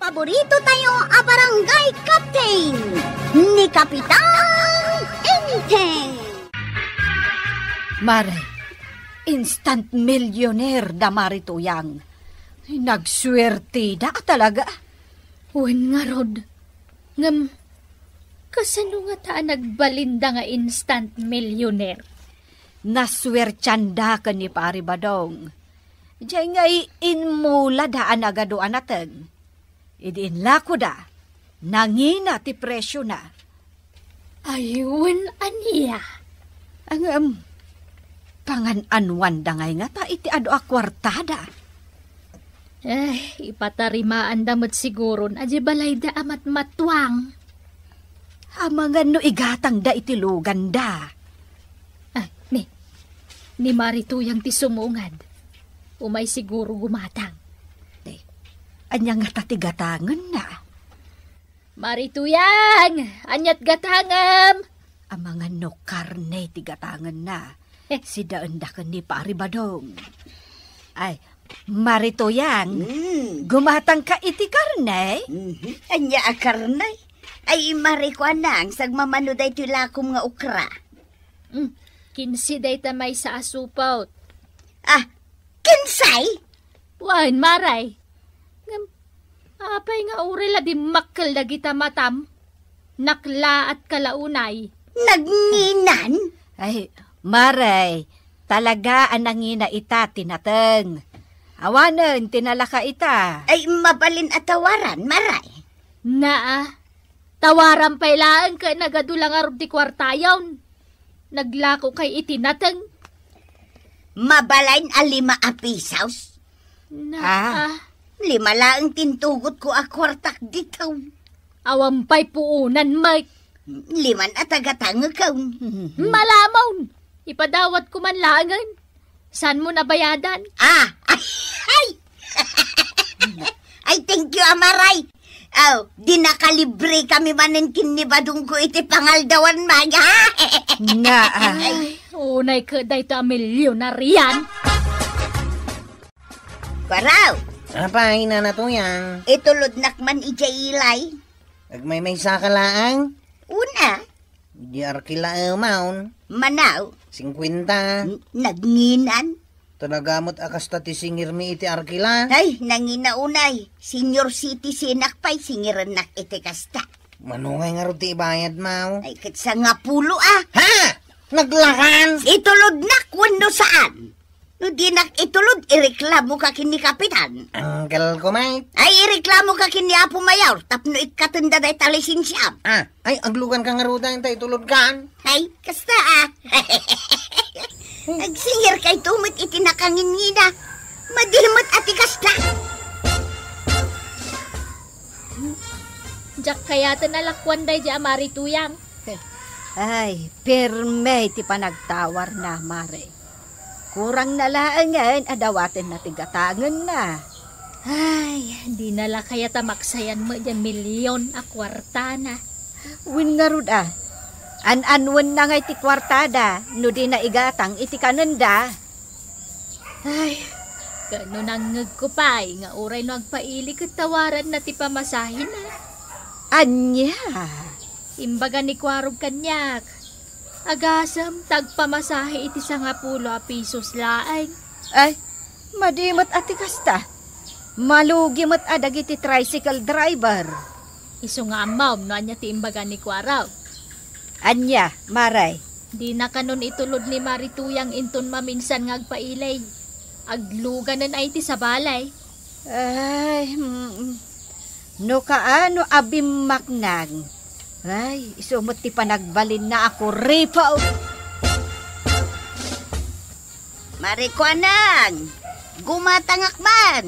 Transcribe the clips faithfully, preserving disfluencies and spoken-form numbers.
Paborito tayo a barangay captain, ni Kapitan Enteng. Mare, instant millionaire da Mari Tuyang. Nagsuertida talaga. Wen ngarud. Ngem, kasano ngata a nagbalinda nga instant millionaire? Nasuertianda ken ni Pari Badong. Diay ngay immulada a nagadu a nateng. Idi inlakoda, nangina ti presiona. Ay, wen ania? Ngem, pangan-anuanda ngay ngata iti adu a kuartada. Eh, ipatarimaanda met siguron a di balayda a matmatuang. Amangan no igatangda iti luganda. Ah, ni, ni Mari Tuyang ti sumungad. Umay siguro gumatang. Eh, ania ngata ti gatangenna? Mari Tuyang, aniat gatangem? Amangan no karne ti gatangenna. Eh. Sidaenda ken ni Pari Badong. Ay, Mari Tuyang, Mm. gumatangka iti karne? Mhm. Ania a karne? Ay, Mari Kuanang, sagmamano daytoy lakom nga okra. Mm, kinse dayta maysa a supot. Ah, kinse? Wen, Mare. Ngem, apay nga uray la dimmakkel dagita matam? Naklaat ka la unay. Nagnginan? Ay, Mare, talaga a nangina ita ti nateng. Awanen ti nalaka ita. Ay, mabalin a tawaran, Mare. Naa, tawaran pay laeng ket nagadu la ngarud ti kuartayon. Naglako kay iti nateng. Mabalin a lima a pisos? Na, Ah. ah. Lima laeng ti intugotko a kuartak ditaw. Awan pay puonan, Mike. Liman a tagatangekon. Malamon! Ipadawatko man laengen. Saanmo nabayadan? Ah! Ay! Ay! Ay, thank you, Amaray. Aw, di nakalibre kami manen ken ni Badongko iti pangaldawan, Maya. Nga, ah. Ay, unay ket dayta a milyonaryan. Kuaraw. Apay, Nana Tuyang? Itulodnak man idiay ilay. Agmaymaysa ka laeng? Una. Di arkila, eh, maon. Manaw. Singkwenta. N-, nagnginan. Talaga met a kasta ti singirmi iti arkila? Ay, nangina unay. Senior citizenak pay singirennak iti kasta. Mano ngay ngarud ti ibayad, maw? Ay, ket sangapulo, ah. Ha? Naglakan? Itulodnak wenno saan? No dinak itulod, ireklamoka ken ni Kapitan. Uncle ko, mate. Ay, ireklamoka ken ni Apo Mayor tapno ikkatenda dayta lisensiam. Ah, ay, agluganka ngarud ta itulodkan. Ay, kasta, ah. Agsingirka ito met iti nakangingina. Madi met a ti kasta. Diak kayaten a lakuan daydi a Mari Tuyang. Ay, pirme ti panagtawarna, Mare. Kurangna laengen a dawatenna ti gatangenna. Ay, dina la kayat a maksayan met diay milyon a kuartana. Wen ngarud a, an-anwenna ngay ti kuartada no dina igatang iti kanenda. Ay, ket no nangngegko pay nga uray no agpaili ket tawaranna ti pamasahena. Ania? Imbaga ni Kuarog kaniak, agasem ta agpamasahe iti sangapulo a pisos laeng. Ay, madi met a ti kasta. Malugi met a dagiti tricycle driver. Isu nga ammom no ania ti imbaga ni Kuarog. Ania, Mare? Dina kanon itulod ni Mari Tuyang inton maminsan nga agpaili. Agluganen ay ti sabali. Ay, mm, no kaano a bimmaknang. Ay, isu met ti panagbalinna a kuripot. Mari Kuanang, gumatangak man.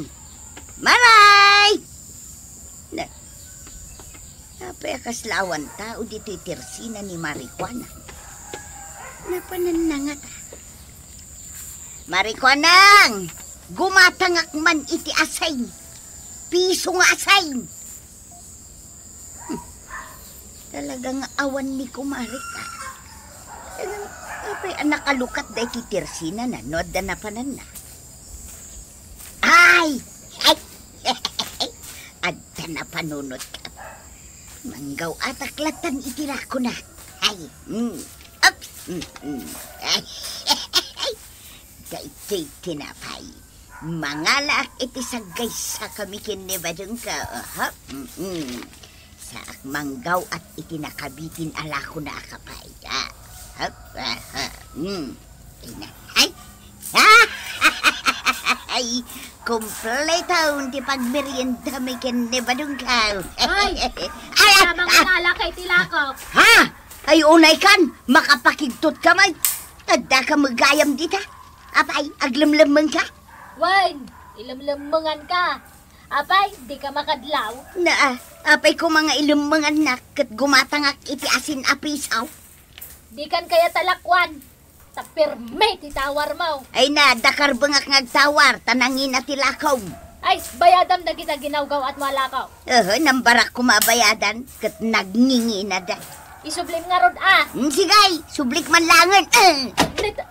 Maray! Na, apay a kasla awan tao ditoy tersina ni Mari Kuanang? Napanannangat, ah. Mari Kuanang, gumatangak man iti asin. Piso nga asin. Hmm. Talaga nga awan ni kumare ka. Talagang apay a nakalukat daytoy tersina na no adda napananna. Ay! Ay! adda napanunotka. Manggaw-atak lattan iti lakona. Ay, mm. Oops. Mm, mm. Ay, daytoy tinapay. Mangalaak iti saggaysakami ken ni Badongko. Aha. Mm, mm. Saak manggaw-at iti nakabitin a lakona a kapay. Ah. Aha. Mm. Ina-, ay. Ay, kompleto ti pagmeriendami ken ni Badongko. Ay, ay, ay, tabang ah, nalakay ti lako. Ha? Ay, unaykan, makapakigtotka met. Addaka met gayam dita. Apay, aglemlemmengka? Wen, ilemlemmenganka. Apay, dika makadlaw? Naa, apay koma nga ilemmengannak ket gumatangak iti asin a pisaw? Dikan kayat a lakuan. Ta pirme ti tawarmo. Ay na, dakarbengak nga agtawar, ta nangina ti lakom. Ay, bayadam dagita ginawgaw-atmo a lako. Aha, nambarak koma a bayadan, ket nagngingina da. Isublim ngarud a. Mm, sige, sublik man laengen. Eh. Nit-,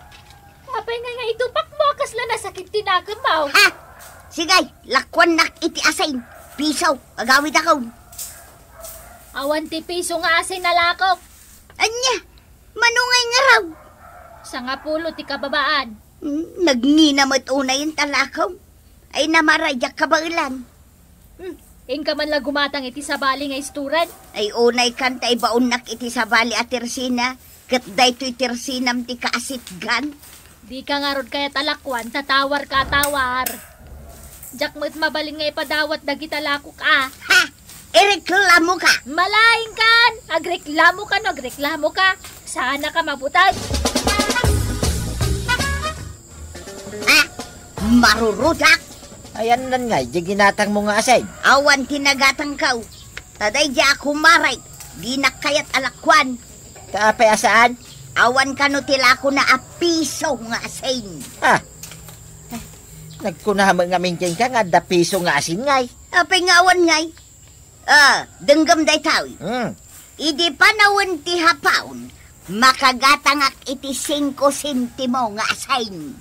apay nga nga itupakmo a kasla nasakit ti nakemmo? Ha? Sige, lakuannak iti asin. Piso, agawidakon. Awan ti piso nga asin a lakok. Ania? Mano ngay ngarud? Sangapulo ti kababaan. Hmm, nagngina met unayen ta lakom. Ay, namara, diak kabaelan. Hmm, inka man la gumatang iti sabali nga isturan? Ay, unaykan ta ibaonnak iti sabali a tersina, ket daytoy tersinam ti kaasitgan. Dika ngarud kayat a lakuan, ta tawarka a tawar. Diak met mabalin nga ipadawat dagita lakok a. Ha! Ireklamoka! Malaingkan! Agreklamoka no agreklamoka. Saanaka mabuteng. Ha? Marurudak? Ayanna ngay, di ginatangmo nga asin? Awan ti nagatangko. Ta daydiay a kumarek, dinak kayat a lakuan. Ta apay a saan? Awan kano ti lakona a piso nga asin. Ah, nagkuna met ngamin kenka nga adda piso nga asin ngay. Apay nga awan ngay? Ah, denggem daytoy. Hmm. Idi panawen ti Hapon, makagatangak iti singko sentimo nga asin.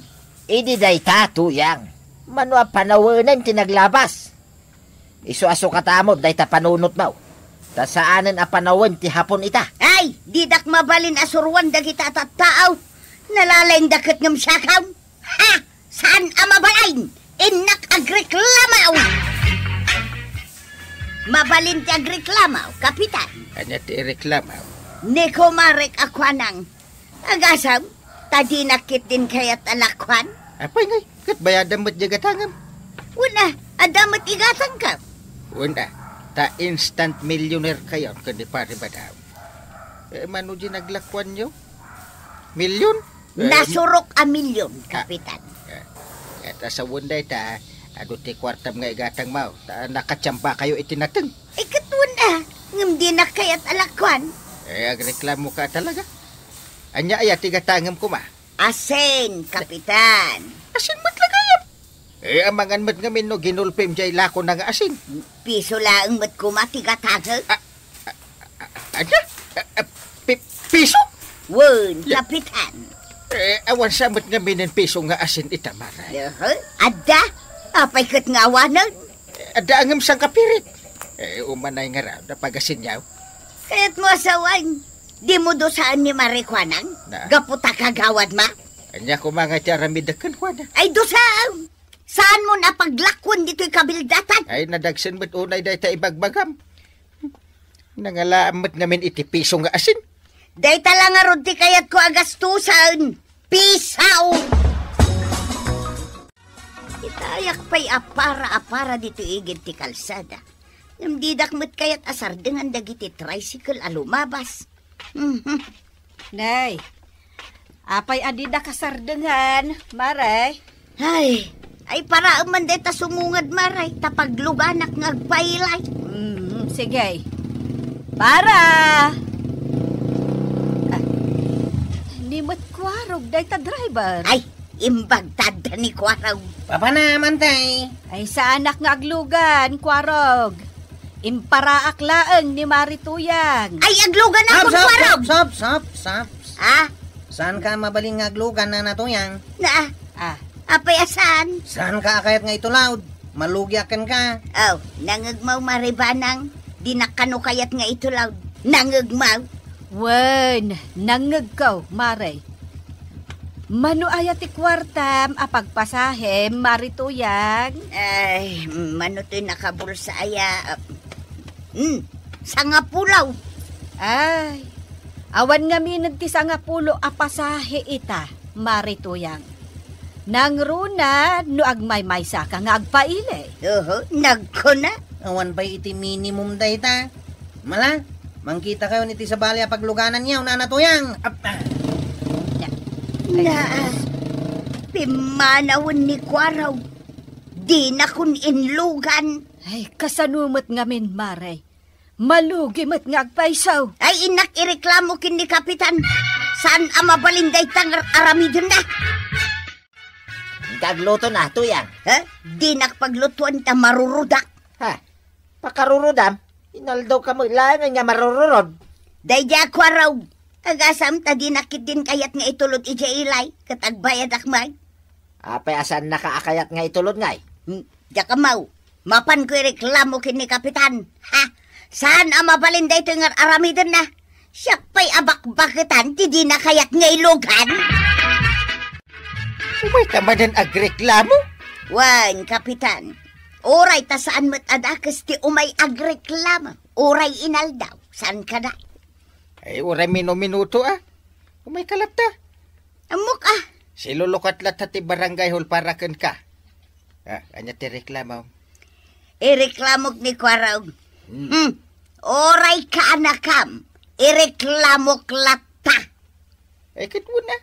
Idi dayta, Tuyang, mano a panawenen ti naglabas? Isu a sukatmo dayta panunotmo. Ta saanen a panawen ti Hapon ita. Ay, didak mabalin a suroan dagita a tattao. Nalalaingda ket ngem siakon. Ha! Saan a mabalin? Innak agreklamo! Mabalin ti agreklamo, Kapitan. Ania ti ireklamo? Ni kumarek a kuanang, agasam, ta dinak ketdin kayat a lakuan? Apay ngay, ket bayadam met diay gatangem? Wen a, adda met igatangko. Wen a, ta instant millionaire kayon ken ni Pare Badam. Eh, mano diay naglakuanyo? Milyon? Eh, nasurok a milyon, ah, Kapitan. Eh, ket asawen dayta, adu ti kuartam nga igatangmo, ta nakatiamba kayo iti nateng. Eh, ket wen a, ngem dinak kayat a lakuan. Eh, agreklamoka talaga. Ania aya ti gatangem koma? Asin, Kapitan. Asin met la gayam. Eh, amangan met ngamin no ginulpim diay lakona nga asin. Piso laeng met koma ti gatangek. Ah, ah, ah, ania? Ah, ah, pi-, piso? Wen, ya, Kapitan. Eh, awan sa met ngaminen piso nga asin ita, Maray. Aha, adda? Apay ket nga awanen? Eh, adda ngem sangkapirit. Eh, umanay ngarud a pagasinyo. Kayatmo a sawen, dimo dusaen ni Mare Kuanang? Na? Gapu ta kagawadma? Ania koma nga ti aramidek kenkuana? Ay, dusaem! Saanmon a paglakuan ditoy kabildatan? Ay, nadagsen met unay dayta ibagbagam. Nangalaam met ngamin iti piso nga asin. Dayta la ngarud ti kayatko a gastusen. Piso! Itayak pay a para a para ditoy igid ti kalsada. Ngem didak met kayat a sardengan dagiti tricycle a lumabas. Mhm. Nay, apay a dida kasardengan, Mare? Ay, ay, paraem man dayta sumungad, Mare, ta pagluganak nga agpailay. Mm, sige. Para! Ah, ni met kuarog dayta driver. Ay, imbag ta adda ni kuarog. Papa na, mantay. Ay, saanak nga aglugan, kuarog. Imparaak laeng ni Mare Tuyang. Ay, aglugan ako, Sap, sap, kuarog! Sap, sap, sap, sap. Ah? Saanka mabalin nga aglugan, Nana Tuyang? Na, ah. Apay a saan? Saanka a kayat nga itulawd? Malugiak kenka. Aw, nangngegmaw, Mare Banang. Dinak kano kayat nga itulod. Nangngegmaw. Wen, nangngegko, Mare. Mano aya ti kuartam a pagpasahem, Mare Tuyang? Ay, mano toy nakabulsa aya? Hmm, sangapulo. Ay, awan ngamin ti sangapulo a pasahe ita, Mare Tuyang. Nangruna no agmaymaysaka nga agpaili. Oho, nagkuna. Awan pay iti minimum dayta. Mala, mangkitakayon iti sabali a paglugananyo, Nana Tuyang. Ap-, ah. Naa, pimmanawen ni Kuarog. Dinakon inlugan. Ay, kasano met ngamin, Mare? Malugi met nga agpayso. Ay, innak ireklamo ken ni Kapitan. Saan a mabalin dayta nga ar-, aramidenna? Inka agluto na, Tuyang. Ha? Dinak paglutuan ta marurudak. Ha? Pakarurudam? Inaldawka met laeng nga marururod. Daydiay a Kuarog. Agasam ta dinak ketdin kayat nga itulod idiay ilay, ket agbayadak met. Apay a saannaka a kayat nga itulod ngay? Hmm, diak ammo. Mapanko ireklamo ken ni Kapitan. Ha? Saan a mabalin daytoy nga ar-aramidenna? Siak pay a bakbaketan ti dina kayat nga ilugan. Umayka manen agreklamo? Wen, Kapitan. Uray ta saan met a dakes ti umay agreklamo. Uray inaldaw. Saan kada? Ay, uray minuminuto, a. Umayka latta. Ammok, a. Silulukat latta ti barangay hall para kenka. A, ania ti reklamo? Ireklamok ni Kuarog. Hmm. Hmm. Uray kaanakam. Ireklamok latta. Ay, ket wen a.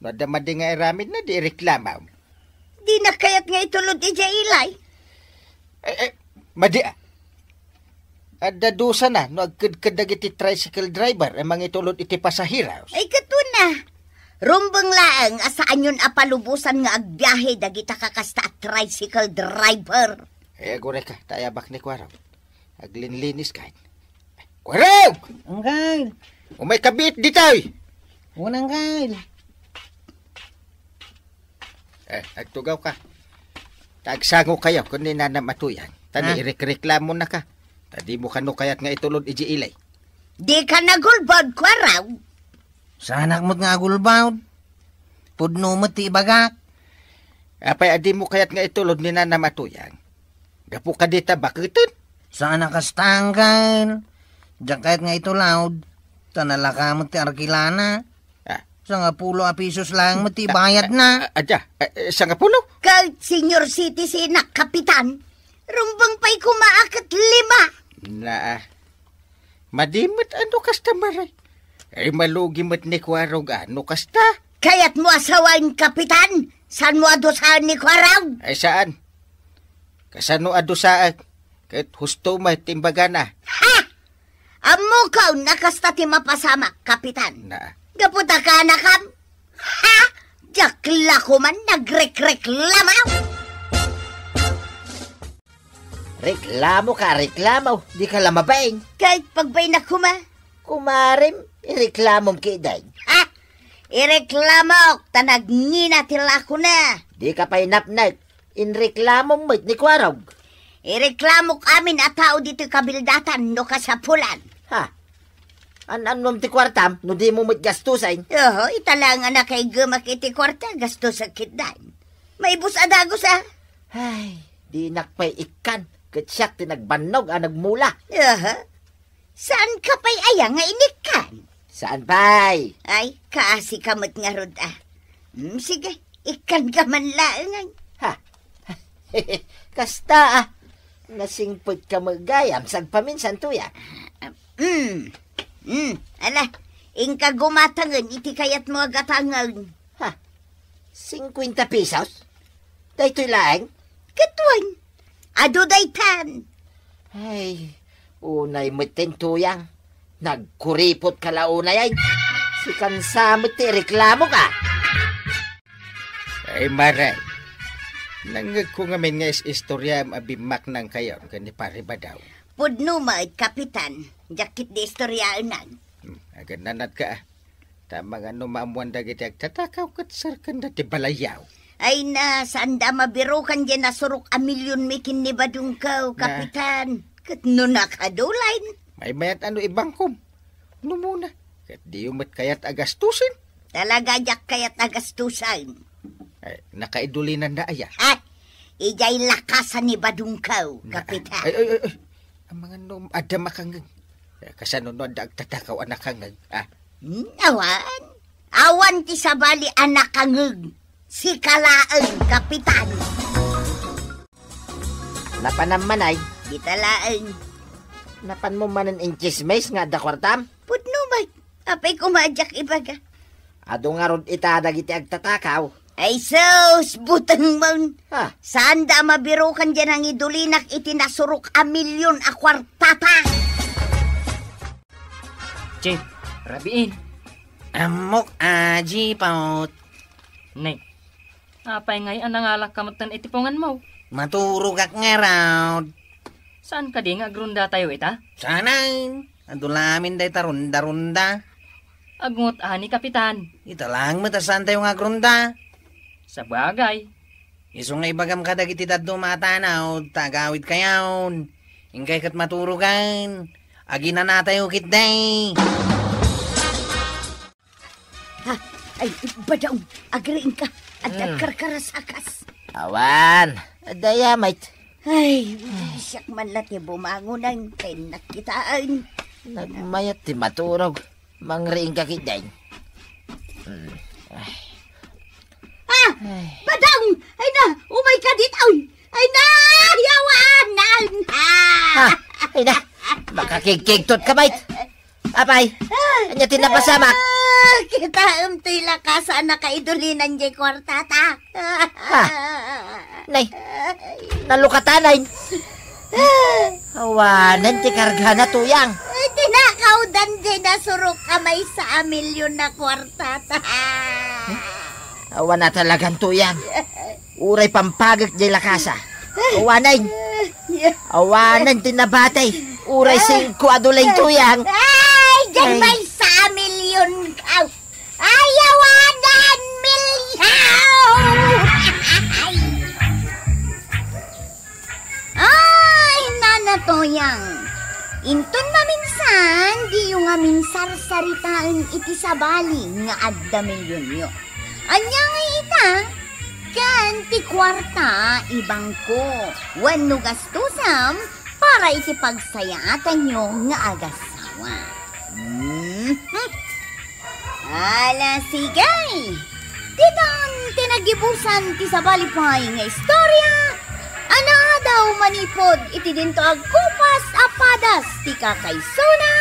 No adda madi nga aramidna, di ireklamo. Dina kayat nga itulod idiay ilay. Ay, ay, madi, a. Adda dusana no agkedked dagiti tricycle driver a mangitulod iti pasaheros. Ay, ket wen a. Rumbeng laeng a saanyon a palubosan nga agbiahe dagita kakasta a tricycle driver. Ay, agurayka, ta ayabak ni Kuarog. Aglinlinis kay. Kuarog! Anggal! Umayka met ditoy! Wen, Anggal. Eh, agtugawka. Ta agsangokayo ken ni Nanam a Tuyang. Ta, ah, irekreklamonaka. Ta dimo kano kayat nga itulod idiay ilay. Dika nagulbod, Kuarog. Saanak met nga agulbod. Pudno met ti ibagak. Apay a dimo kayat nga itulod ni Nanam a Tuyang? Gapu kadi ta baketen? Saan a kasta, Anggal. Diak kayat nga itulod. Ta nalaka met ti arkilana. Ah. Sangapulo a pisos laeng met ti ibayadna. Ah, ah, adda. Ah, eh, sangapulo? Ket senior citizen-ak, Kapitan. Rumbeng pay koma a ket lima. Naa. Madi met a no kasta, Mare. Ay, malugi met ni Kuarog a no kasta. Kayatmo a sawen, Kapitan? Saanmo a dusaen ni Kuarog? Ay, saan. Kasano a dusaek? Ket husto met ti imbagana. Ha! Ammokon a kasta ti mapasamak, Kapitan. Na. Gapu ta kaanakam? Ha? Diak la koman nagrekreklamo. Reklamoka, reklamo. Dika la mabain. Ket pagbainnak koma. Kumarem, ireklamom ketdin. Ha? Ireklamok, ta nagngina ti lakona. Dika pay napnek. Inreklamom met ni Kuarog. Ireklamok amin a tao ditoy kabildatan no kasapulan. Ha? An-annom ti kuartam no dimo met gastusen? Oho, ita laeng a nakaigemak iti kuarta, gastosek ketdin. Maibus a dagus, a. Ay, dinak pay ikkan, ket siak ti nagbannog a nagmula. Oho. Saanka pay aya nga inikkan? Saan pay? Ay, kaasika met ngarud, a. Hmm, sige, ikkanka man laeng, ay. Ha? Kasta, a. Nasingpetka met gayam, sagpaminsan, Tuyang. Hmm. Hmm. Ala, inka gumatangen iti kayatmo a gatangen. Ha? Singkuenta pesos? Daytoy laeng? Ket wen, adu daytan. Ay, unay metten, Tuyang. Nagkuripot ka la unay, ay. Sikan sa met ti ireklamoka. Ay, Mare. Nangngegko ngamin nga is-istoriam a bimmaknangkayo ken ni Pare Badaw. Pudno met, Kapitan. Diak ketdi istoriaenan. Hmm, agannanadka, a. Ta mangano maammoan dagiti agtatakaw ket serkanda ti balayyo. Ay na, saanda a mabirukan diay nasurok a milionmi ken ni Badongko, Na. Kapitan. Ket no nakadulayn. Maymayat a no ibangkom. No muna. Ket diyo met kayat a gastusen. Talaga diak kayat a gastusen. Ay, nakaidulinanda aya? Ha? Idiay lakasa ni Badongko, Na. Kapitan. Ay, ay, ay, ay. Amangan no adda makangeg. Eh, kasano no adda agtatakaw a nakangeg, ah? Hmm, awan. Awan ti sabali a nakangeg. Sika laeng, Kapitan. Napanam man ay? Dita laeng. Napanmo manen intsismis nga adda kuartam? Pudno, Mike. Apay koma a diak ibaga? Adu ngarud ita dagiti agtatakaw. Ay sus, butengmon. Ha? Saanda a mabirukan diay nangidulinak iti nasurok a milion a kuartata. Chief, rabiin. Ammok a G-Pot. Nay, apay ngay a nangalakka metten iti punganmo? Maturogak ngarud. Saan kadi nga agrundatayo ita? Saanen. Adu lamin dayta runda-runda. Agngot a ni Kapitan. Ita laeng met a saantayo nga agrunda. Sabagay. Isu nga ibagam kadagiti dadduma a tanaw, ta agawidkayon. Inkay ket maturogan. Aginanatayo ketdi. Ha? Ay, Badaong, agriingka. Adda Hmm. agkarkarasakas. Awan. Adda aya met. Ay, siak man la ti bumangonan, ta innak kitaen. Nagmayat ti maturog. Mangriingka ketdi. Hmm. Ay. Ah! Ay. Badaong! Ay na! Umayka ditoy! Ay na! Yawan! Ay na! Ah! Ay na! Makakigkigtot ka, met! Apay, ania ti napasamak? Ah, kitaem toy lakasa a nakaidulinan diay kuartata. Ha? Nay, nalukatanay. Awanen ti kargana, Tuyang. Ay, tinakawdan diay nasurok a maysa a milion a kuartata. Awan a talagan, Tuyang. Uray pampagek diay lakasa. Awanen. Awanen ti nabati. Uray singko a dulay, Tuyang. Ay, diay Ay. maysa a milion. Aw. Ay, awanen, milion. Ay, Nana Tuyang. Inton maminsan, diyo ngamin sarsaritaen iti sabali nga adda milionyo. Ania ngay ita? Ken ti kuarta, ibangko, wenno gastusem para iti pagsayaatanyo nga agassawa. Mhm. Ala, sige. Ditan ti nagibusan ti sabali pay nga istorya a naadaw manipud iti dinto agkupas a padas ti kakaisuna.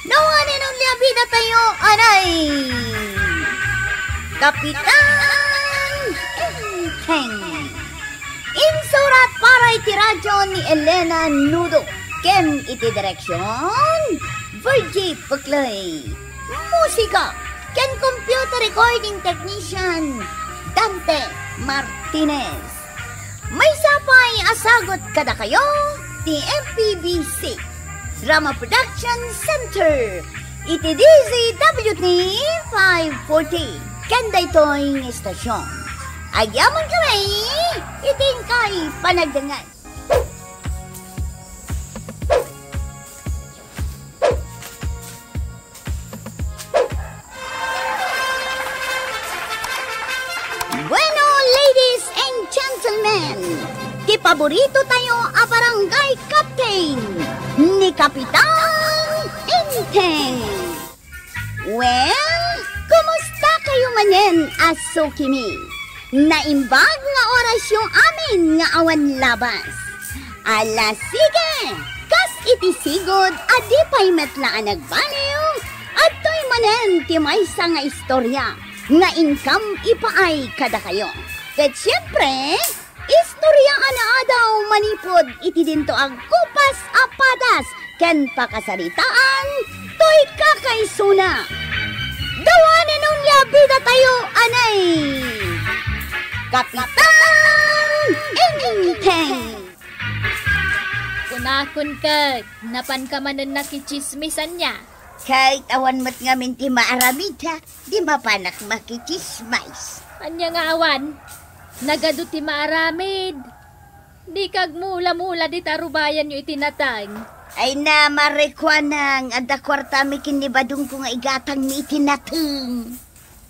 No, anen, unli a bidatayo, anay, Kapitan Enteng. Insurat para iti radyo ni Elena Nudo ken iti direksion, Virgie Puclay. Musika ken computer recording technician, Dante Martinez. Maysa pay a sagut kadakayo ti M P B C Drama Production Center iti D Z W T five forty ken daytoy nga istasion. Agyamankami iti inkay panagdengngeg. Bueno, ladies and gentlemen, ti paborito tayo a barangay captain, ni Kapitan Enteng. Well, kumusta kayo manen a sukimi? Naimbag nga orasyo amin nga awan labas. Ala, sige! Kas iti sigud a di pay met la a nagbaliw, adtoy manen ti maysa nga istorya nga inkam ipaay kadakayo. Ket siempre, istorya a naadaw manipud iti dinto agkupas a padas ken pakasaritaan toy kakaisuna. Dawanen unli a bidatayo, anay, Kapitan Enteng. Kunakon ket, napanka manen nakitsismis ania? Ket awan met ngamin ti maaramidda, di mapanak makitsismis. Ania nga awan? Nagadu ti maaramid. Dika agmula-mula dita rubayanyo iti nateng. Ay na, Mare Kuanang, adda kuartami ken ni badongko nga igatangmi iti nateng.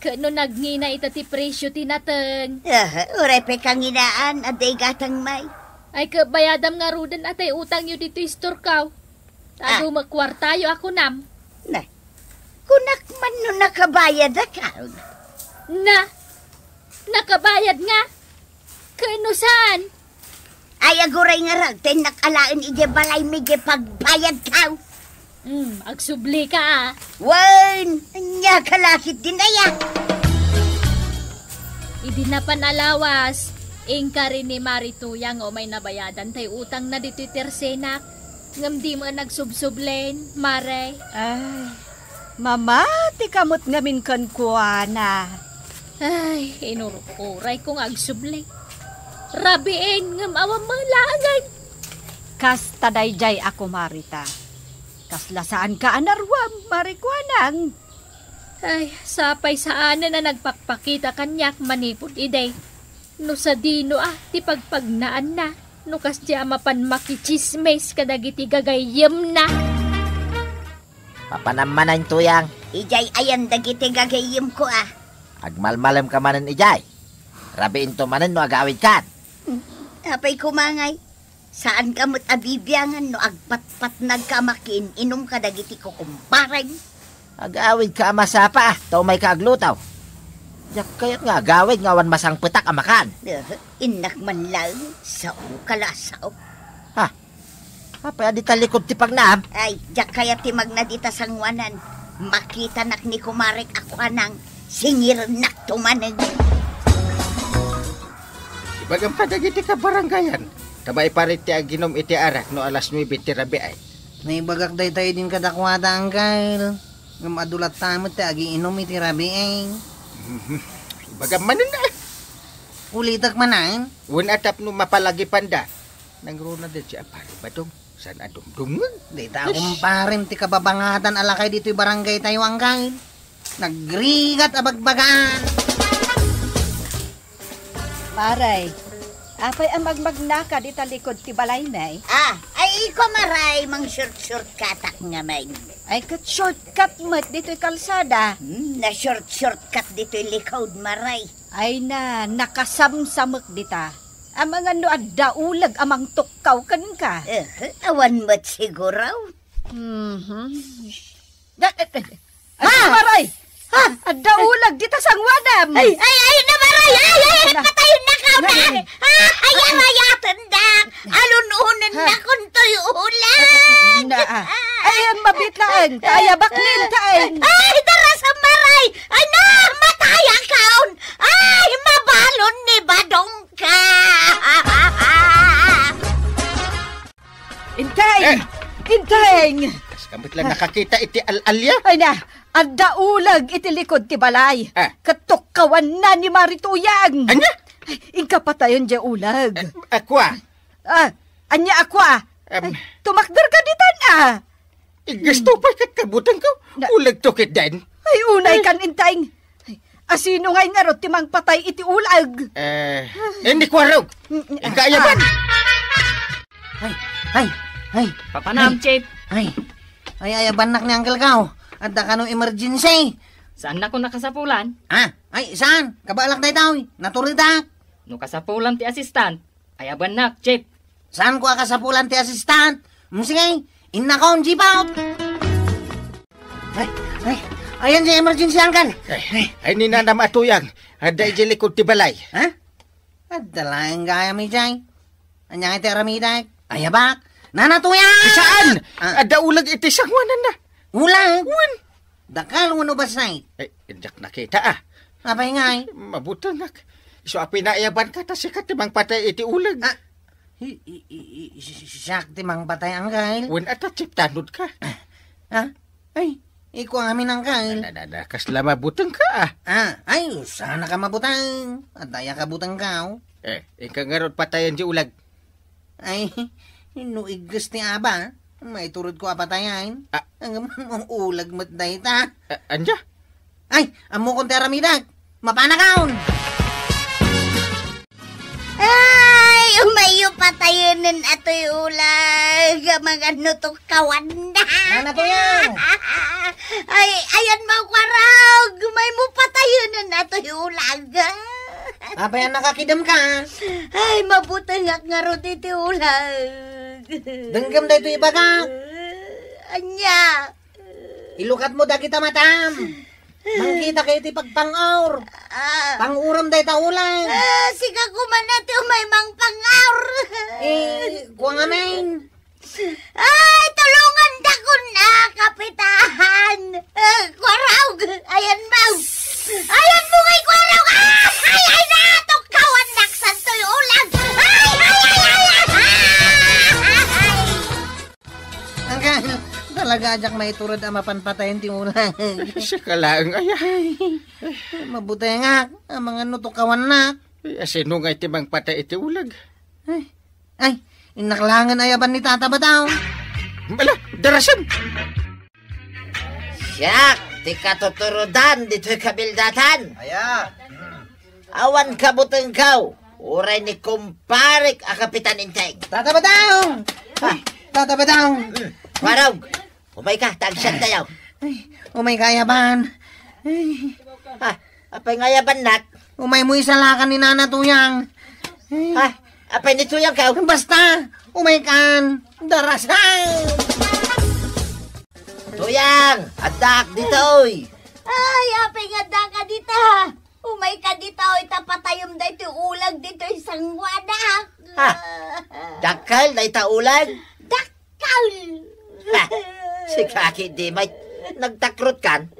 Ket no nagngina ita ti presio ti nateng? Ah, uray pay kanginaan, adda igatangmi. Ay, ket bayadam ngaruden a tay utangyo ditoy istorkaw. Ta Ah. adu met kuartayo a kunam. Na, kunak man no nakabayadak, ah. Na, nakabayad nga? Ket no saan? Ay, aguray ngarud, ta innak alaen idiay balaymi diay pagbayadko. Hmm, agsubli ka, ah. Wen, ania ka la ketdin aya? Idi napan a lawas, inkari ni Mari Tuya nga umay nabayadan tay utangna ditoy tersenak. Ngem di met agsubsublen, Mare. Ay, mamati ka met ngamin kenkuana. Ay, inururayko nga agsubli. Rabiin, ngem awan met laengen. Kasta daydiay a kumarita. Kasla saanka a naruam, Mari Kuanang. Ay, sapay saanen a nagpakpakita kaniak manipud idi. No sadino a ti pagpagnaanna, no kasdi a mapan makitsismis kadagiti gagayyemna. Papanam manen, Tuyang. Idiay ayan dagiti gagayyemko, ah. Agmalmalemka manen idiay. Rabiinto manen no agawidkan. Hmm, apay koma ngay? Saanka met a bibiangan no agpatpatnagka a makiin-inom kadagiti kukumparem. Agawidka a masapa, ah, ta umayka agluto. Diak kayat nga agawid nga awan masangpetak a makan. Eh, innak man laeng, saoka la a sao. Ha? Apay a dita likod ti pagnaam? Ay, diak kayat ti magna dita sangoanan. Makitanak ni kumarek a kuanang, singirnakto manen. Ibagam kadagiti kabarangayan, ta maiparit ti aginom iti arak no alas nuebe ti rabii. Naibagak dayta idin kadakuada, Angkel. Ngem adu latta met ti agiinom iti rabii. Mhm. Ibagam manen, ah. Ulitek manen? Wen a tapno mapalagipanda. Nangruna daydiay a Pari Badong. Saan a dumdumngeg? Dayta a kumparem ti kababangatan a lakay ditoy barangay tayo, Angkel. Nagrigat a bagbagaan. Maray, apay a magmagnaka dita likod ti balaymi? Ah, ay, iko, Maray, mangshort-shortkatak ngamin. Ay, ket shortcut met ditoy kalsada. Hmm, na-short-shortcut ditoy likod, Maray. Ay na, nakasamsamek dita. Amangan no adda uleg a mangtukkaw kenka. Eh, awan met siguro. Mhm. Da-, eh, eh, Ah! Ay, Maray! Ah! Adda uleg dita sangoanem! Ay, ay, ay, na, Maray! Ay, ay, ay, na. Patayon na ka, na. Ay, ay, ay, atendak! Alun-unen na kuntoy uleg! Na, ah. Ay, ang mabit na, ang. Tayabak nin, taeng. Ay, darasa, Maray! Ay, na, mataya kaon! Ay, mabalon ni Badong ka! Inteng! Eh! Inteng! Kas ka met lang nakakita iti al-alia? Ay na, adda uleg iti likod ti balay. Ah. Ket tukkawanna ni Mari Tuyang. Ania? Ay, inka patayen diay uleg. Eh, akua? Ah, ania akua? Em. Ay, tumakder ka ditan, ah. Igasto pay ket kabutengko. Na- Uleg to ketdin. Ay, unay kan, Inteng. Ay, asino ngay ngarud ti mangpatay iti uleg? Eh, eh, ni Kuarog. Mm, mm, Inka ah, ayaban. Ay, ay, ay. Papanam, Ay. Chief. Ay, ay, ayabannak ni Uncle Kao. Adda kano emergency? Saannakon a kasapulan? Ah, ay, saan? Kabaalak daytoy. Naturidak. No kasapulan ti assistant, ayabannak, Chief. Saanko a kasapulan ti assistant? Mm, sige, innakon, jeep out! Ay, ay, ayan si emergency, Uncle. Ay, ay, ni Nanam a Tuyang. Adda idiay likod ti balay. Ha? Adda laeng gayam idiay. Ania nga ti aramidek? Ayabak. Nana Tuyang! Saan? Ah. Adda uleg iti sangoananna. Uleg? Wen. Dakkel wenno bassit? Ay, diak nakita, ah. Apay ngay? Mabutengak. Isu a pinaayabanka ta sika ti mangpatay iti uleg. Ah, i-, i-, i-, i-, si-, si-, siak ti mangpatay, Uncle. Wen a ta, Chief, tanodka. Ah? Ay, iko amin, Uncle. Na, na, na, kasla mabutengka, ah. Ah, ay, saan ka mabuteng? Adda aya kabutengko? Eh, inka ngarud patayen diay uleg. Ay, no igges ti aba, maituredko a patayen. Ah. Ngem uleg met dayta. Ah, ania? Ay, ammokon ti aramidek. Mapanakon! patayenen atoy ulag, amangan no tukkawannak. Nana Tuyang! Ay, ayan mo, Kuarog, umay mo patayenen atoy ulag. Apay a nakakidem ka? Ay, mabutengak ngarud iti ulag. Denggem daytoy ibagak. Ania? Ilukatmo dagita matam. Mangkita ka iti pagpang-or. Ah. Pang-orem dayta ulag. Ah, sika koma ti umay mangpang-or. Eh, kua ngamin. Ay, tulongandakon a, Kapitan. Ah, Kuarog, ayan mo. Ayan mo ngay, Kuarog. Ah, ay, ay, na, tukkawannak santoy ulag. Ay, ay, ay, ay, ay. Angkan, talaga a diak maiturod a mapan patayen ti ulag. Sika laeng, ay, ay. Mabutengak, amangan no tukkawannak. Ay, asino nga iti mangpatay iti ulag? Ay, ay, innak laengen a yaban ni Tata Badaw. Ala, darasem! Siak ti katuturodan ditoy kabildatan. Aya? Awan kabutengkaw, uray ni kumparek a Kapitan Enteng. Tata Badaw! Ah. Tata Badaw! Hmm. Kuarog, umayka, ta agsiantayo. Ay, umayka a yaban. Ay. Ha? Apay nga yabannak? Umaymo isalakan ni Nana Tuyang. Ay. Ha? Apay ni Tuyangkaw? Basta, umaykan. Darasem! Tuyang, addaak ditoy. Ay, apay nga addaka dita? Umayka ditoy, ta patayem daytoy ulag ditoy sanguanak. Ha? Dakkel dayta ulag? Dakkel. Ha? Sika ketdi met, nagtakrotkan?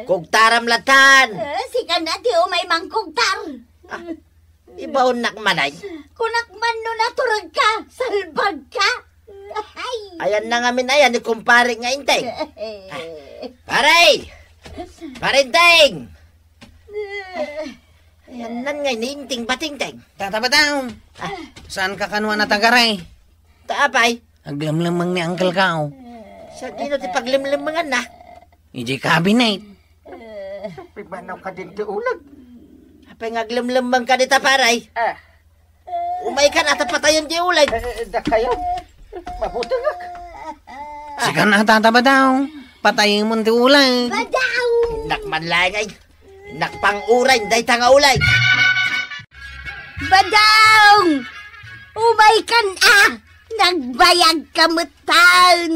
Kugtaram lattan. Eh, sika na ti umay mangkugtar. Ah, ibaonnak manen. Kunak man no naturedka, salbagka. Ay. Ayanna ngamin aya ni kumparek nga Enteng. Pare! Pare Enteng! Ayanna ngay ni Enteng batingteng. Tata Badaw. Ah. Saanka kano a natagaray? Ta apay? Aglemlemmeng ni Uncle Kao. Sadino ti paglemlemmenganna? Idiay cabinet. Pimanaw ka din ti ulag. Apay nga aglemlemmeng ka dita, pare? Ah. Umaykan a ta patayem ti ulag. Eh, eh, dakayo. Mabutengak. Sika na, Tata Badaw. Patayemon ti ulag. Badaw! Innak man laeng ay. Innak pang-oren dayta nga ulag. Badaw! Umaykan a! Nagbayag ka metten!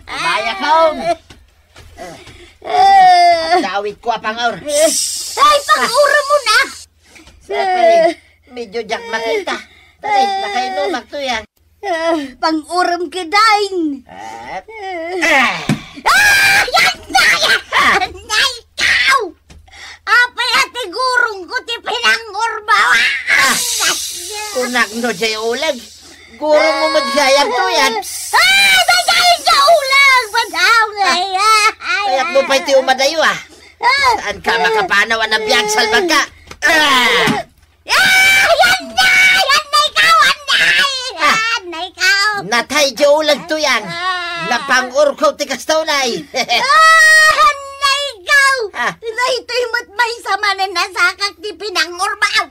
Bayag ka, um. Ah. Dawit ko a pang-or. Ay, pang-orem mo na! Siyempre, medyo diak makita. Dali, nakainumak to yan. Ah, pang-orem ka, Ding. Ah. Ah! Ah! Yan na! Yan na ikaw! Apay a ti gurong ko ti pinangurbawa! Ah! Kunak no jay ulag. Gurong mo met gayam to yan. Ah! Bagay sa ulag! Badaw nga yan! Kayat mo pa'y ti umadayo, ah. Ah! Saan ka makapanaw a nabiag, salbag ka? Ah! Ah! Yan na! Yan na ikaw! Yan na! Ah! Yan na ikaw! Natay di ulag to yan. Ah! Napang-or ko ti kasta unay. Ah! Yan na ikaw! Ah! Daytoy met maysa manen a sakak ti pinangurbaw.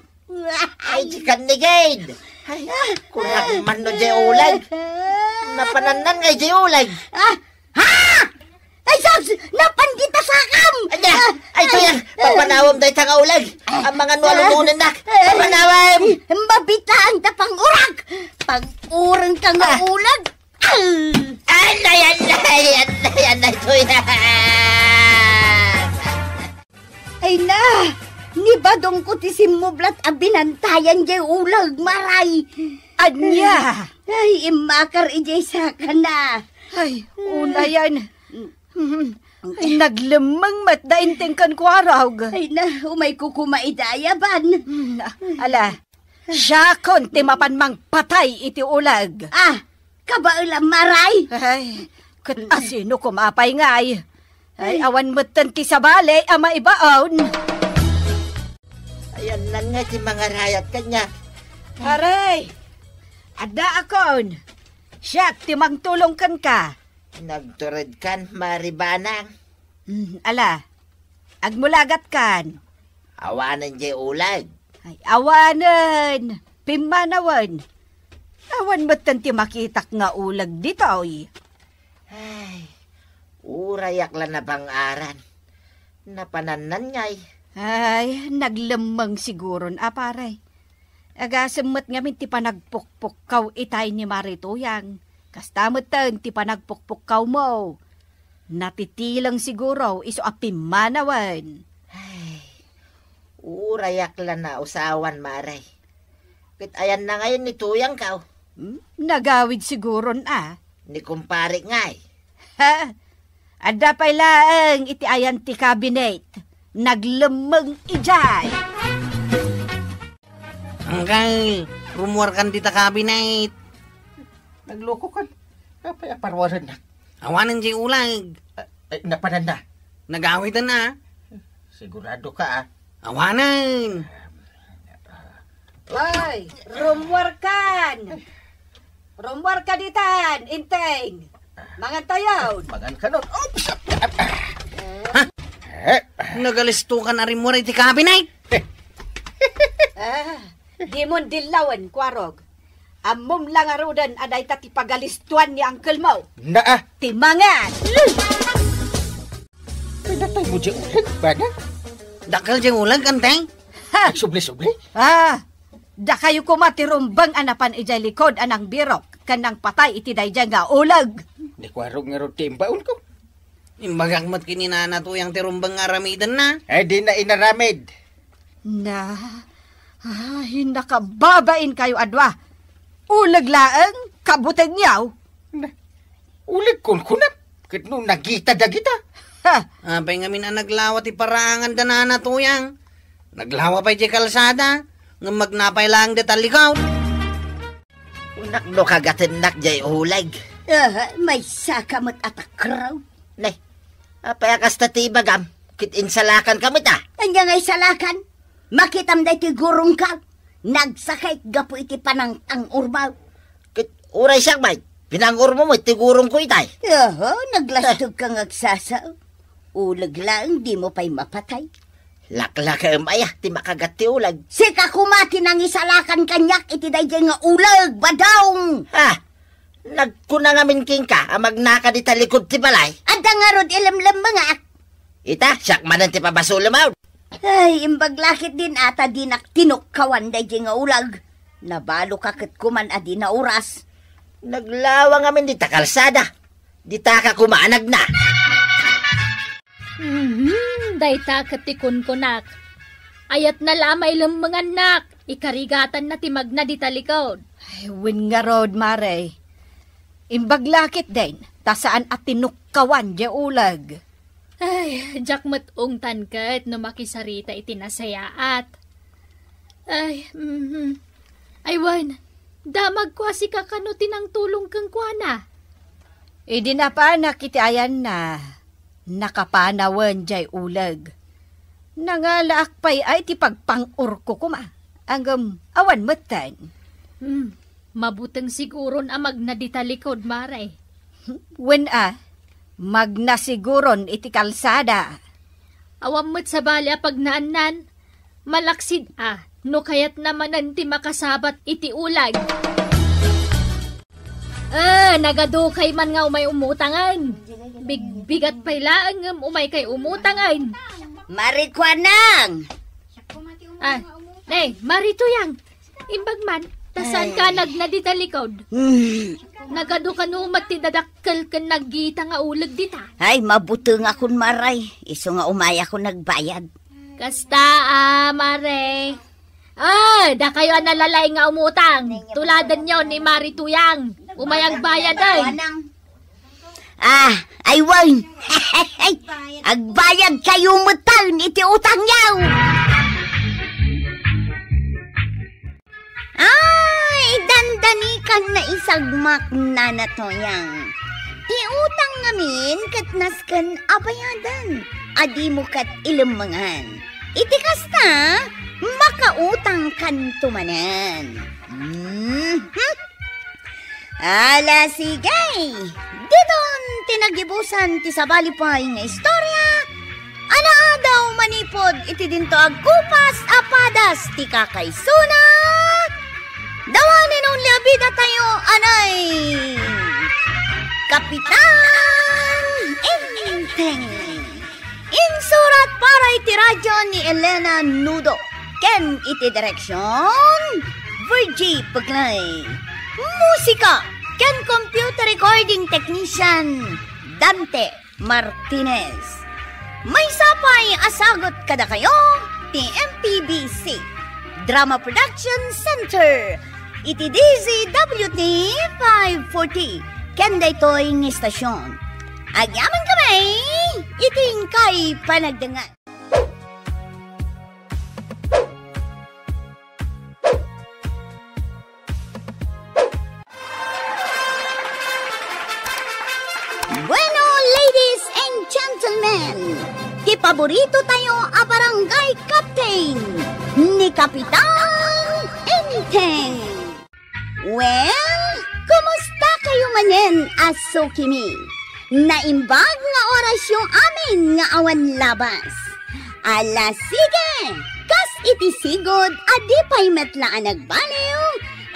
Ay, di kan ni Gade. Ay, kunak man no di ulag. Napanannan ngay di ulag. Ah! Ha? Ay, sus! Napan dita sakam! Anya? Ah, ay, kuya, ah, papanawem dayta nga ulag. Amangan no alungonennak. Ah, papanawem! Mabitaang ta pang-urak! Pang-ureng ka nga ulag! Ah! Anay, anay, anay, anay, kuya! Ay na! Ni badong ko ti simmublat a binantayan jay ulag, Maray! Ania? Ay, immakar idiay sakana. Ay, unayan. Mm. Ay, naglemmeng met da Enteng ken Kuarog. Ay na, umayko koma ida a yaban. Mm, ala, siakon ti mapan mangpatay iti ulag. Ah, kabaelam, Maray? Ay, ket asino koma pay ngay? Ay, awan metten ti sabali a maibaon. Ayannan nga ti mangarayat kaniak. Aray! Addaakon! Siak ti mangtulong kenka. Nagturedkan, Mari Banang. Hmm, ala, agmulagatkan. Awanen jay ulag. Ay, awanen. Pimmanawen. Awan metten ti makitak nga uleg ditoy. Ay, urayak la nabang-aran. Napanannan ngay. Ay, naglemmeng siguron a, pare. Agasem met ngamin ti panagpukpukkaw itay ni Mari Tuyang. Kasta metten ti panagpukpukkawmo. Natitileng siguro isu a pimmanawen. Ay, urayak la nausawan, Mare. Ket ayanna ngayon ni Tuyangko? Hmm? Nagawid siguron a. Ni kumpare ngay. Ha? Adda pay laeng iti ayan ti cabinet. Naglemmeng idiay. Angkel, rummuarkan dita cabinet. Naglukokan. Apay a parwarennak? Awanen jay uleg. Ah, ay, napananna? Nagawiden a. Sigurado ka, ah. Awanen. Ay, rummuarkan. Rummuarka ditan, Enteng. Mangan tayo. Mangan ka nun. Oops! Eh. Ha? Eh. Nagalistokan a rimmuar iti cabinet. Ah, dimon dillawen, Kuarog. Ammom la ngaruden a dayta ti pagalistoan ni uncle mo. Naa. Ti mangan. Pinatay mo di uleg, bana? Dakkel di uleg, Enteng? Ha? Nagsubli-subli? Ah, dakayo koma ti rumbeng a napan idiay likod a nangbirok ken nangpatay iti daydiay nga uleg. Ni Kuarog ngarud ti imbaonko. Imbagak met ken ni Nana Tuyang ti rumbeng nga aramidenna. Eh, di na inaramid. Na, ay, nakababain kayo a dua. Uleg laeng, kabutengyo. Na, uleg kunkunam. Ket no nagita dagita. Ha! Apay ngamin a naglawa ti paraangan da Nana Tuyang? Naglawa pay di kalsada, ngem magnapay laeng dita likod. Unak no kagatennak jay uleg. Aha, maysa ka met a takraw. Ne, apay a kasta ti ibagam? Ket insalakan ka met a? Anya nga isalakan? Makitam daytoy gurongka. Nagsakit gapu iti panangtang-urmo. Ket uray siak met, pinang-urmo met ti gurongko itay. Aha, naglastog ka nga agsasao. Uleg laeng dimo pay mapatay. Laklakaem aya ti makagat ti uleg. Sika koma ti nangisalakan kaniak iti daydiay nga uleg, Badong! Ah, nagkuna ngamin kenka a magnaka dita likod ti balay. Adda ngarud ilemlemmengak. Ita, siak manen ti pabasolem. Ay, imbag la ketdin a ta dinak tinukkawan daydiay nga uleg. Nabaloka ket koman a di nauras. Naglawa ngamin dita kalsada. Ditaka koma a nagna. Mhm, dayta ket ti kunkunak. Ayatna la a mailemmengannak. Ikarigatanna ti magna dita likod. Ay, wen ngarud, Mare. Imbag la ketdin, ta saan a tinukkawan diay uleg. Ay, diak met ungtan ket no makisarita iti nasayaat. Ay, mhm. Ay, wen, damagko a sika kano ti nangtulong kenkuana. Idi napanak iti ayanna, nakapanawen diay uleg. Nangalaak pay ay ti pagpang-urko koma, ngem awan metten. Hmm, mabuteng siguron a magna dita likod, Mare. Wen a, magna siguron iti kalsada. Awan met sabali a pagnaannan, malaksid a, no kayatna manen ti makasabat iti uleg. Eh, nagadukay man nga umay umutangen. Bigbigat pay laeng ngem umay kay umutangen. Marikuanang! Ah, eh, Mari Tuyang. Imbag man, ta saan ka nagna dita likod? Hmm. Nagadu kano met ti dadakkel ken naggita nga uleg dita? Ay, mabutengakon, Mare. Isu nga umayakon nagbayad. Kasta, ah, Mare. Ah, dakayo a nalalaing nga umutang. Tuladenyo ni Mari Tuyang. Umay agbayad, ay. Ah, ay, wen. Agbayad kayo metten iti utangyo. Ay, dandani kan naisagmak, Nana Tuyang. Ti utang ngamin ket nasken a bayaden, a dimo ket ilemmengan. Iti kasta, makautang kanto manen. Mhm. Ala, sige. Diton ti nagibusan ti sabali pay nga istorya a naadaw manipud iti dinto agkupas a padas ti kakaisuna. Dawanen Liabida tayo, anay! Kapitan Enteng. Insurat para iti radio ni Elena Nudo ken iti direksyon, Virgie Puglay. Musika ken computer recording technician, Dante Martinez. Maysa pay a sagut kadakayo ti M P B C Drama Production Center iti D Z W T five forty ken daytoy nga istasyon. Agyaman kami iti inkay panagdengngeg. Bueno, ladies and gentlemen, ti paborito tayo a barangay captain, ni Kapitan Enteng. Well, kumusta kayo manen a sukimi? Naimbag nga orasyo amin nga awan labas. Ala, sige! Kas iti sigud a di pay met la a nagbaliw,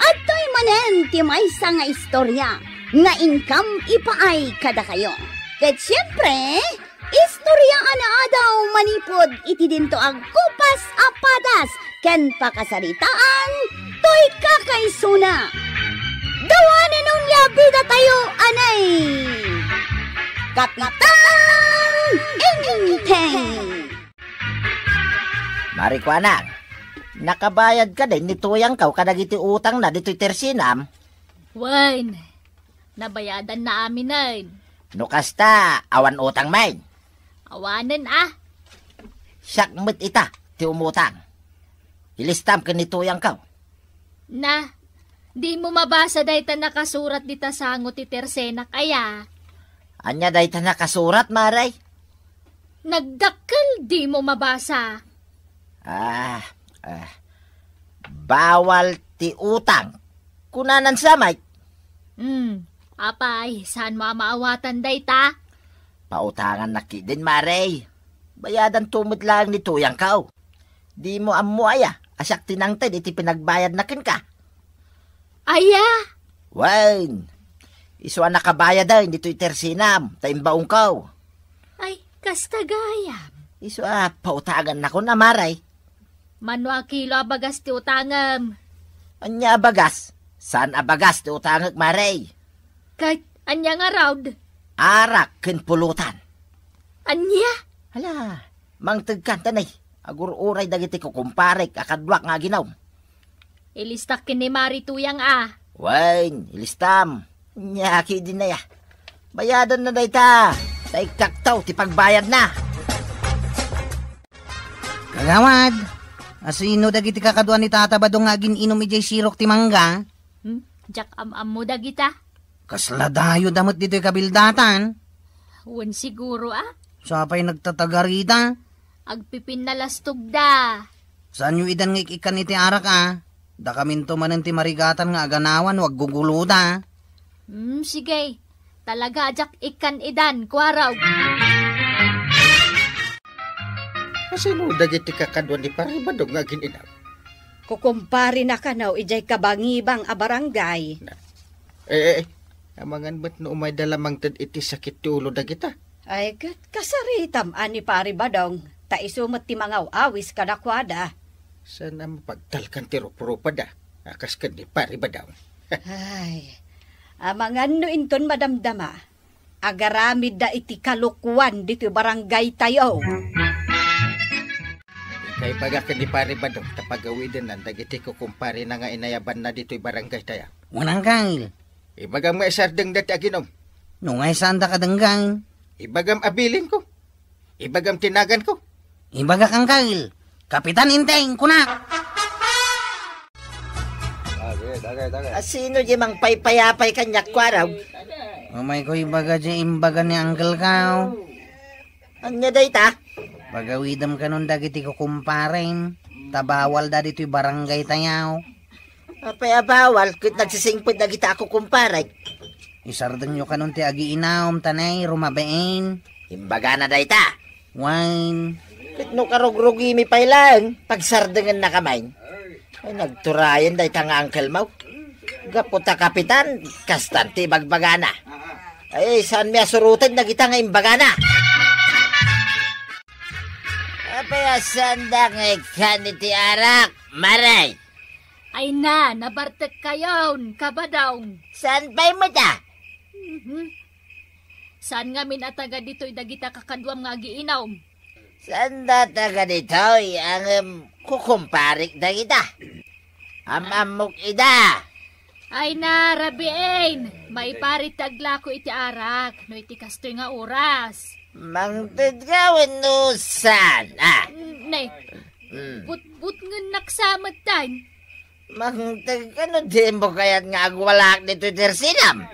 adtoy manen ti maysa nga istorya nga inkam ipaay kadakayo. Ket siempre, istorya a naadaw manipud iti dinto agkupas a padas ken pakasaritaan toy kakaisuna. Gawanen on nga bida tayo, anay! Kapitan Enteng! Marikuanang, nakabayad ka din ni Tuyangkaw kadagiti utangna ditoy tersinam? Wen, nabayadanna aminen. No kasta, awan utang main? Awanen a. Siak met ita ti umutang. Ilistam ken ni Tuyangkaw. Na, dimo mabasa dayta nakasurat dita sango ti tersenak aya? Ania dayta nakasurat, Mare? Nagdakkel, dimo mabasa. Ah, ah. Bawal ti utang. Kunanan sa, Mike? Hmm, apay, saan mo a maawatan dayta? Pautangannak ketdin, Mare. Bayadanto met laeng ni Tuyangkaw. Dimo ammo aya a siak ti nangted iti pinagbayadna kenka? Aya? Wen, isu a nakabayaden ditoy tersinam ta imbaonko. Ay, kasta gayam. Isu a pautangannakon a, Mare. Mano a kilo a bagas ti utangem? Ania a bagas? Saan a bagas ti utangek, Mare? Ket ania ngarud? Arak ken pulutan. Ania? Hala, mangtegkan ta nay. Agur-uray dagiti kukumparek a kaduak nga aginum. Ilistak ken ni Mari Tuyang a. Wen, ilistam. Nia ketdin aya. Bayadanna dayta. Ta ikkaktaw ti pagbayadna. Kagawad, asino dagiti kakaduan ni Tata Badong nga agin-inum idiay sirok ti mangga? Hmm? Diak am-ammo dagita. Kasla dayoda met ditoy kabildatan? Wen siguro a. Sapay nagtatagarita. Agpipinnalastogda. Saanyo idan nga ik-ikkan iti arak a? Dakaminto manen ti marigatan nga aganawan no agguguloda. Hmm, sige. Talaga a diak ikkan idan, kuarog. Asino dagiti kakaduan ni Pari Badong nga agin-inum? Kukumpare na kano idiay kabangibang a barangay. Na, eh, eh, eh, amangan met no umayda la mangted iti sakit ti ulo dagita. Ay, ket kasaritam a ni Pari Badong, ta isu met ti mangaw-awis kadakuada. Saan a mapagtalkan ti ruprupada a kas ken ni Pari Badong? Ay, amangan no inton madamdama, agaramidda iti kalokuan ditoy barangaytayo. Inkay ibaga ken ni Pari Badong ta pagawidennan dagiti kukumparena nga inayabanna ditoy barangaytayo. Wen, Angkel. Ibagam nga isardengda ti aginum. No nga, saanda kadenggen? Ibagam a bilinko. Ibagam ti naganko. Ibagak, Angkel. Kapitan Enteng, kunak. Asino di mangpaypayapay kaniak, kuarog? Umayko ibaga di imbaga ni Angkel ko. Ania dayta? Pagawidem kanon dagiti kukumparem, ta bawalda ditoy barangaytayo. Apay a bawal, ket nagsisingpet dagita a kukumparek? Isardengyo kanon ti agiinum, ta nay, rumabiin. Imbagana dayta. Wine. Ket no karugrugimi pay laeng, pagsardengennaka main. Ay, nagturayen dayta nga angkelmo. Gapu ta kapitan, kastan ti ibagbagana. Ay, saan mi a suroten dagita nga imbagana? Apay a saanda nga ikkan iti arak, Mare? Ay na, nabartek kayon, Kabadong. Saan pay met a? Mhm. Saan ngamin a taga ditoy dagita kakaduam nga agiinom? Saan da taga ditoy, ngem kukumparik dagita? Am-ammok ida. Ay na, rabiin! Maiparit ti aglako iti arak, no iti kastoy nga oras. Mangted ka wenno saan? Ah. Ne, Hmm. Butbutngennak sa metten. Mangted ka no dimo kayat nga agwalaak ditoy tersinam.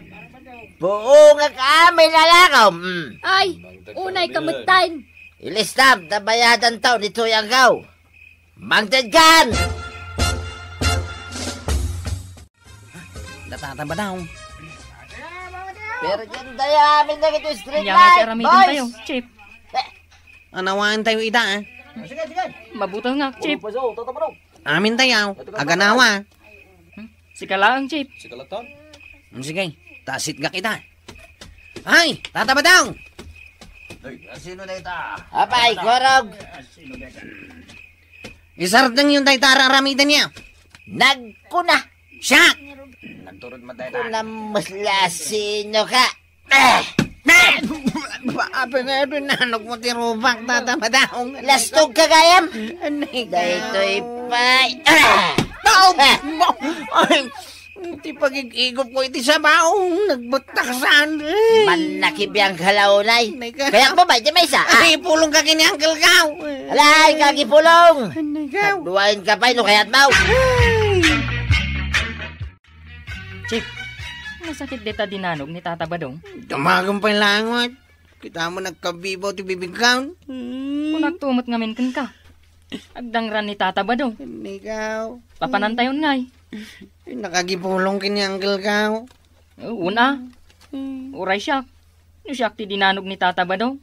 Buongak amin a lakom. Mm. Ay, unay ka metten. Ilistam, ta bayadantaw ditoy anggaw. Mangted kan! Natata ba daw? Pero dyan tayo amin na ito street Kanya nga light, ti aramiden boys! Tayo, Chief. Eh. Anawaan tayo ida, ah. Mabutal nga, Chief. Amin tayo, aganawa. Hmm? Sika laeng, Chief. Sika laeng? Hmm, sige, tasit nga kita. Ay, Tata Badong! Ay, asino na ita? Apay, Korog! Isardeng yung dayta araramiden niya. Nagkuna. Siya! Nagturod man tayo na. Kuna mas lasino ka. Eh! Eh! Ba, apa nga ito, nanog mo ti rubak, Tata Badong? Lastog ka gayam? Anay ka? Daytoy pay. Ah! Ba, Eh! ba, ay, ti pagig-igop ko iti sabaw, nagbuttak saan, eh. Mannakibiang kalaunay. Anay ka? Kayat mo ba, di maysa, ah? Ay, pulong ka kini Uncle Kao. Alay, kagipulong. Anay ka? Kaduain ka pay, no kayat mo. Ay! Chief, nasakit dita dinanog ni Tata Badong? Damagan pay langot. Kita mo nagkabibaw ti bibigkaon. Hmm. Kunak tumot ngamin kenka. Agdangran ni Tata Badong. Ikaw. Papanantayon ngay. Nakagipulong kini Uncle Kao. Una. Hmm. Uray siak. No siak ti dinanog ni Tata Badong.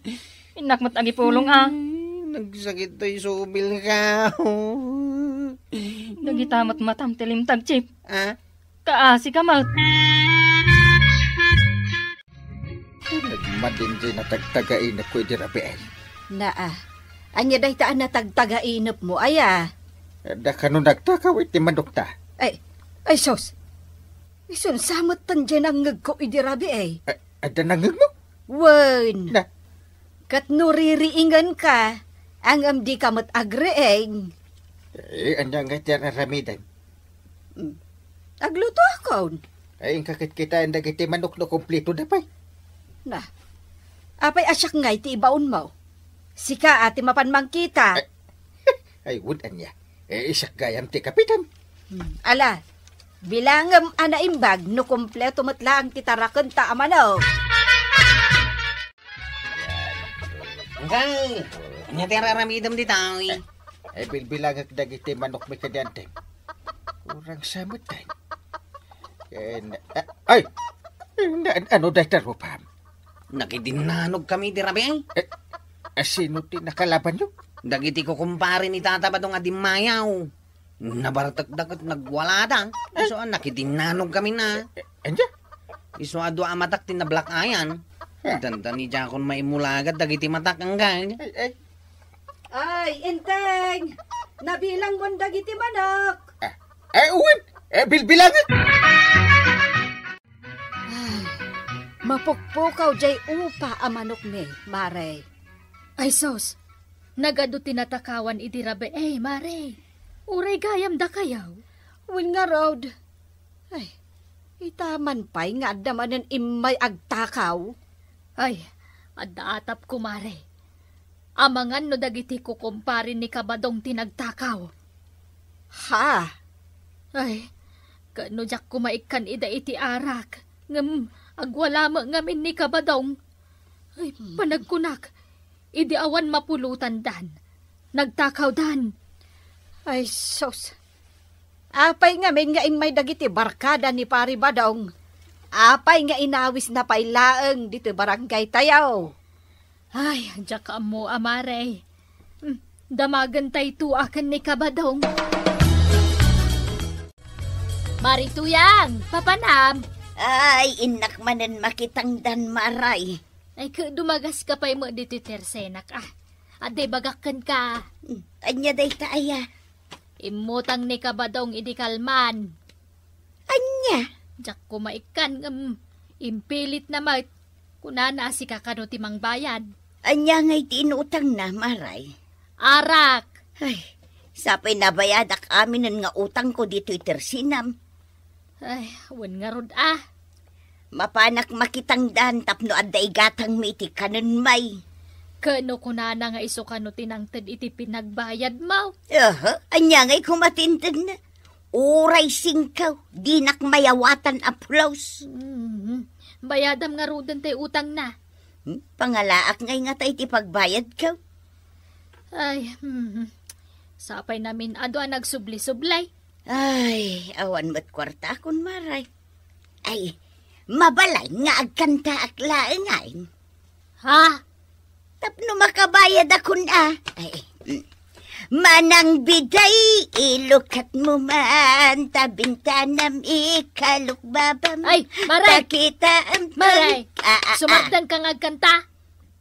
Innak met agipulong a. Hmm, nagsakit toy subil ka. Dagita met matam ti limtag, Chief. Ah? Kaasi ka met. Nagmadin di natagtagainep ko idi rabii. Naa, ania dayta a natagtagainep mo, aya? Da kano nagtakaw iti manokta? Ay, ay, sus! Isun sa met tan di nangngeg ko idi rabii. A-, adda nangngeg mo? Wen. Na? Ket no ririingen ka, ngem di ka met agriing. Eh, ania nga ti aramiden? Hmm. Agluto akon. Ay, inka kitkitaen dagiti manok no kumpleto da pay. Na, apay a siak ngay ti ibaon mo? Sika a ti mapan mangkita. Ay, ay, wood ania. Eh, siak gayam ti kapitan. Hmm. Ala, bilangem a naimbag no kumpleto met laeng ti tarakenta a manok. Angkay, ania ti araramidem ditoy? Eh, bilbilangek dagiti manok mi kadi Anteng. Urang sa met, ay. Ken, a-, ay! Na-, ano dayta rupam? Nakidinnanogkami idi rabii. Eh, a, sino ti nakalabanyo? Dagiti kukumpare ni Tata Badong a dimmayaw. Nabartekda ket nagwalada. Isu a nakidinnanogkami na. Eh, ania? Isu a dua a matak ti nablakayan. Ah. Dandani diakon maimulagat dagiti matak, anggan. Ay, ay. Ay, Enteng! Nabilangmon dagiti manok! Ah, eh, uwim! Eh, bilbilangek! Ay, mapukpukaw jay upa a manokmi, Mare. Ay, sus! Nagadu ti natakawan idi rabii, Mare. Uray gayam dakayaw. Wen ngarud. Ay, ita man pay nga adda manen immay agtakaw. Ay, adda atapko, Mare. Amangan no dagiti kukumpare ni Kabadong ti nagtakaw. Ha? Ay, ket no diak koma ikkan ida iti arak, ngem agwala met ngamin ni Kabadong. Ay, panagkunak, idi awan mapulotandan, nagtakawdan. Ay, sus. Apay ngamin nga immay dagiti barkada ni Pari Badong? Apay nga inawisna pay laeng ditoy barangaytayo? Ay, diak ammo, Mare. Hmm, damagentayto a ken ni Kabadong. Mari Tuyang, papanam? Ay, innak manen makitangdan, Maray. Ay, ket dumagaska pay met ditoy tersenak, a. Adda ibagak kenka. Hmm, ania dayta aya? Immutang ni Kabadong idi kalman. Ania? Diak koma ikkan ngem impilitna met. Kunana a sika kano ti mangbayad. Ania ngay ti inutangna, Maray? Arak! Ay, sapay nabayadak aminen nga utangko ditoy tersenam. Ay, wen ngarud a. Mapanak makitangdan tapno adda igatangmi iti kanen, May. Ket no kunana nga isu kano ti nangted iti pinagbayadmo? Aha, ania ngay koma ti intedna? Uray singko, dinak mayawatan a pulos. Mhm. Bayadam ngaruden tay utangna. Hmm? Pangalaak ngay ngata iti pagbayadko? Ay, mhm. Sapay namin adu a nagsubli-sublay. Ay, awan met kuartakon, Maray. Ay, mabalin nga agkantaak laeng, ay. Ha? Tapno makabayadakon a. Ay, mm. Manang biday, ilukatmo man, ta bintanam ikalukbabam. Ay, Maray! Takitaam Maray! Ah, ah, ah. Sumardengka nga agkanta?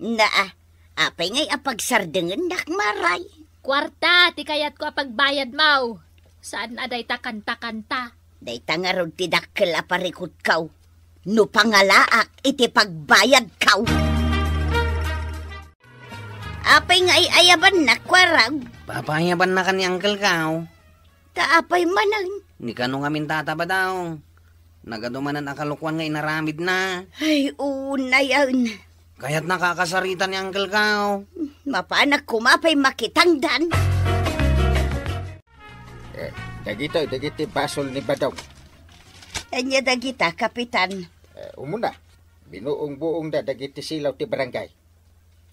Naa, apay ngay a pagsardengennak, Maray? Kuarta ti kayatko a pagbayadmo. Saan a dayta kanta-kanta. Dayta ngarud ti dakkel a parikutko. No pangalaak iti pagbayadko. Apay nga ay-ayabannak, Kuarog? Papaayabannak ni Uncle Kao. Ta apay manen? Ni kano ngamin, Tata Badong. Nagadu manen a kalokuan nga inaramidna. Ay, unayen. Kayatna kakasarita ni Uncle Kao. Mapanak koma pay makitangdan. Eh, dagitoy, dagiti basol ni Badong. Ania dagita, Kapitan? Eh, umuna, binuong-buongda dagiti silaw ti barangay.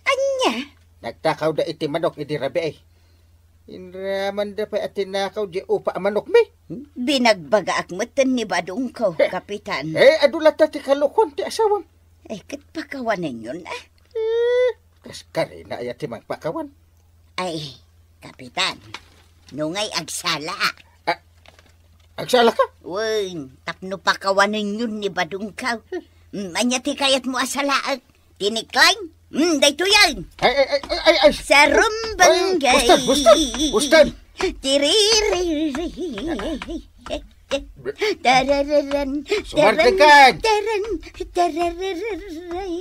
Ania? Nagtakawda iti manok idi rabii. Inramanda pay a tinakaw di upa a manokmi. Binagbagaak metten ni Badongko, Kapitan. Eh, adu latta ti kalokuan ti asawam. Eh, ket pakawanenyon, a? Eh, kaskarina aya ti mangpakawan. Ay, Kapitan, no ngay agsala. Ah, agsalaka? Wen, tapno pakawanenyon ni Badongko. Mm, ania ti kayatmo a salaek? Tinikleng? Mm, daytoyen. Ay, ay, ay, ay, ay, ay. Sarumbangay. Ay, bustan, bustan, bustan. Tiriri. Tararan, sumardengkan. Taran, taran, tarararay.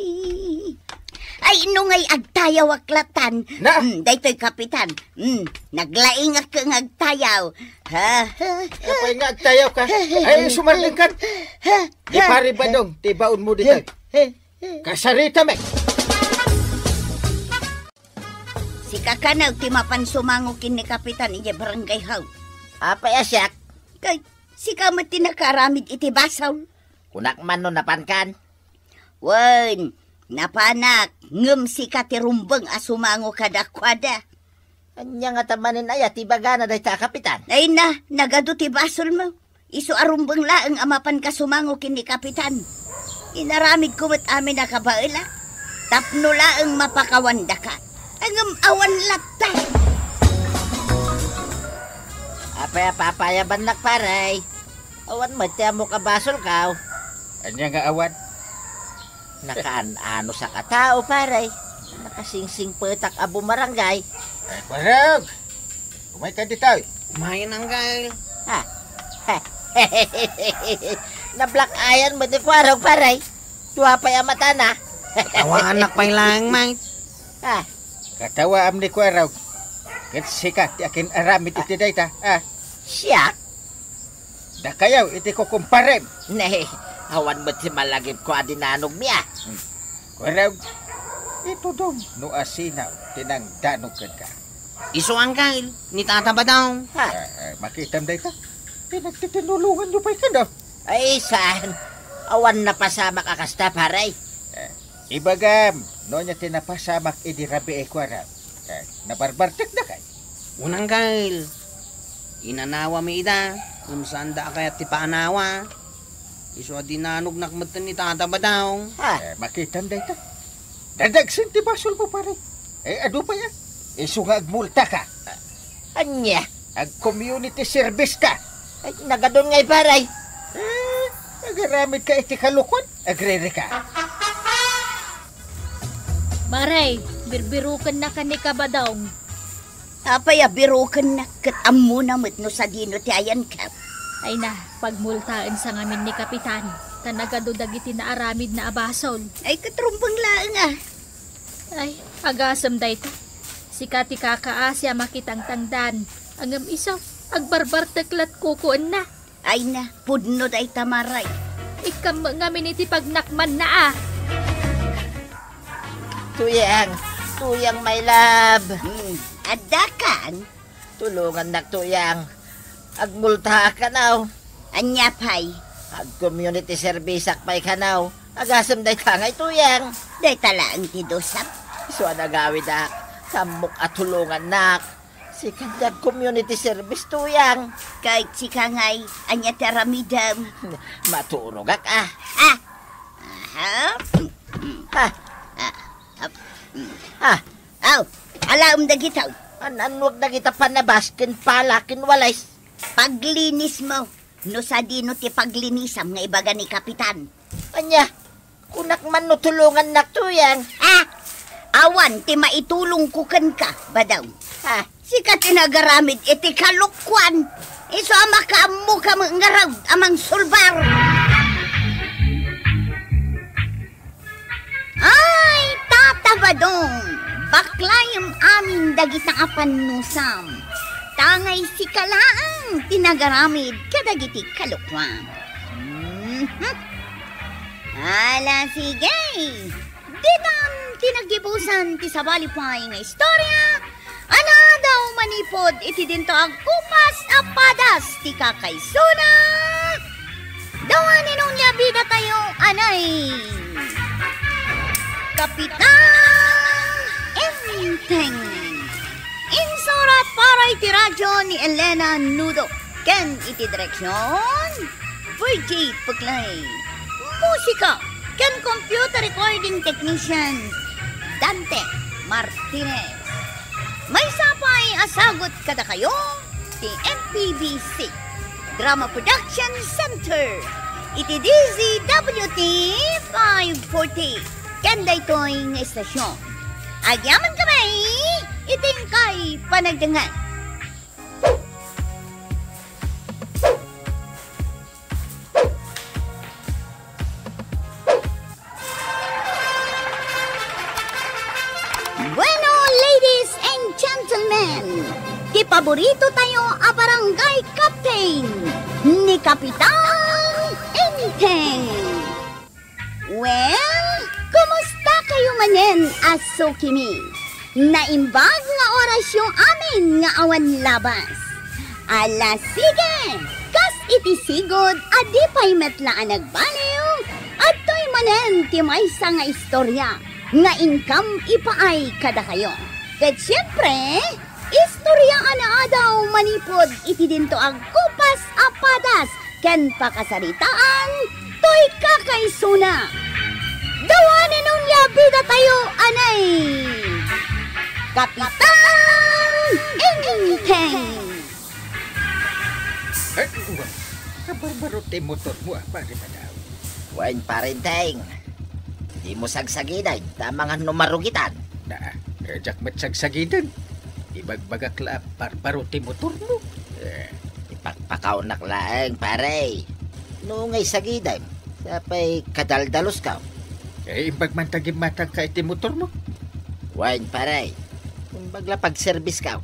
Ay, no ngay agtayawak latan. Na? Mm, daytoy, Kapitan. Mm, naglaingak nga agtayaw. Ha, ha, ha. Apay nga agtayawka? Ay, sumardengkan. Ha, ha. Ni Pare Badong, ti baonmo ditoy. Ha, ha. Kasarita met. Sika kano ti mapan sumango ken ni Kapitan idiay barangay hall. Apay a siak? Kay, sika met ti nakaaramid iti basol. Kunak man no napankan? Wen, napanak, ngem sika ti rumbeng a sumango kadakuada. Ania ngata manen aya ti ibagana dayta a Kapitan? Ay na, nagadu ti basolmo. Isu a rumbeng laeng a mapanka sumango ken ni Kapitan. Inaramidko met amin a kabaelak tapno laeng mapakawandaka. Ngem awan latta. Apay a papaayabannak, pare? Awan met ti ammok a basolko. Ania nga awan? Nakaan-anusak a tao, pare. Nakasingsingpetak a bumarangay. Ay, barag! Umayka ditoy. Umayen, Uncle. Ha? Nablack-eyan met ni Kuarog, pare. Dua pay a matana. Awanak pay laeng, mate. Ha? Katawaam ni Kuarog. Ket sika ti akin-aramid iti dayta, ha? Siak? Dakayaw iti kukumparem. Ne, awan met ti malagipko a dinanogmi, a. Hmm. Kuarog, itudom no asino ti nangdanog kenka. Isu, Uncle, ni Tata Badong. Ha? Ah, ah, makitam dayta. Pinagtitinulonganyo pay kano? Ay, saan? Awan napasamak a kasta, pare. Eh, ibagam, no ania ti napasamak idi rabii, Kuarog. Eh, nabarbartekda kay? Wen, Uncle. Inanawami ida, ngem saanda a kayat ti paanawa. Isu a dinanognak metten ni Tata Badong. Ha? Eh, makitam dayta. Dadagsen ti basolmo, pare. Eh, adu pay, a. Isu nga agmultaka. Ania? Ag-community service ka. Ay, nagadun ngay, pare. Eh, agaramid ka iti kalukuan? Agriri ka. Pare, birbirukennak ni Kabadong. Apay a birukennak ket ammona met no sadino ti ayanka? Ay na, pagmultaensa ngamin ni Kapitan, ta nagadu dagiti naaramidna a basol. Ay, ket rumbeng laeng a. Ay, agasem dayta. Sika ti kakaasi a makitangtangdan. Ngem isu, agbarbartek lat kukuenna. Ay na, pudno dayta, Maray. Ikkam met ngamin iti pagnakmanna a. Tuyang, Tuyang, my love. Hmm, adda kan? Tulongannak, Tuyang. Agmultaak kano. Ania pay? Ag-community service-ak pay kano. Agasem dayta ngay, Tuyang. Dayta laeng ti dusam. Isu a nagawidak. Ammok a tulongannak. Sika ti ag-community service, Tuyang. Ket sika ngay, ania ti aramidem? Maturogak a. Ah! Aha. Ha? Ah, ah, mm. Ha? Aw, alaem dagitoy. An-annuak dagita panabas ken pala ken walis? Paglinismo. No sadino ti paglinisam nga ibaga ni Kapitan? Ania? Kunak man no tulongannak, Tuyang. Ah! Awan ti maitulongko kenka, Badong. Ha? Sika ti nagaramid iti kalukuan. Isu a makaammoka met ngarud a mangsulbar. Ay, Tata Badong, baklayem amin dagita a pannusam. Ta ngay sika laeng ti nagaramid kadagiti kalukuam. Mhm. Ala, sige. Ditam ti naggibusan ti sabali pay nga istorya a naadaw manipud iti dinto agkupas a padas ti kakaisuna. Dawanen unay a bidatayo, anay. Kapitan Enteng. Insurat para iti radyo ni Elena Nudo ken iti direksion, Virgie Puglay. Musika ken computer recording technician, Dante Martinez. Maysa pay a sagut kadakayo ti M P B C Drama Production Center iti D Z W T five forty ken daytoy nga estasion. Agyamankami iti inkay panagdengngeg. Bueno, ladies and gentlemen, ti paborito tayo a barangay captain ni Kapitan Enteng. Well, kumusta kayo manen a sukimi? Naimbag nga orasyo amin nga awan labas. Ala, sige! Kas iti sigud a di pay met la a nagbaliw, adtoy manen ti maysa nga istorya nga inkam ipaay kadakayo. Ket siempre, istorya a naadaw manipud iti dinto agkupas a padas ken pakasaritaan toy kakaisuna. Dawanen unay a bidatayo, anay, Kapitan Enteng. Ay, wa, kabarbaro ti motormo a, Pare Badong. Wen, Pare Enteng. Dimo sagsagiden, ta amangan no marugitan. Na, eh, diak met sagsagiden. Ibagbagak la a barbaro ti motormo. Eh, ipakpakaonak laeng, pare. No ngay sagidem, sapay kadaldalos ka. Eh, imbag man ta gimmatangka iti motormo. Wen, pare. Imbag la pagserbiska.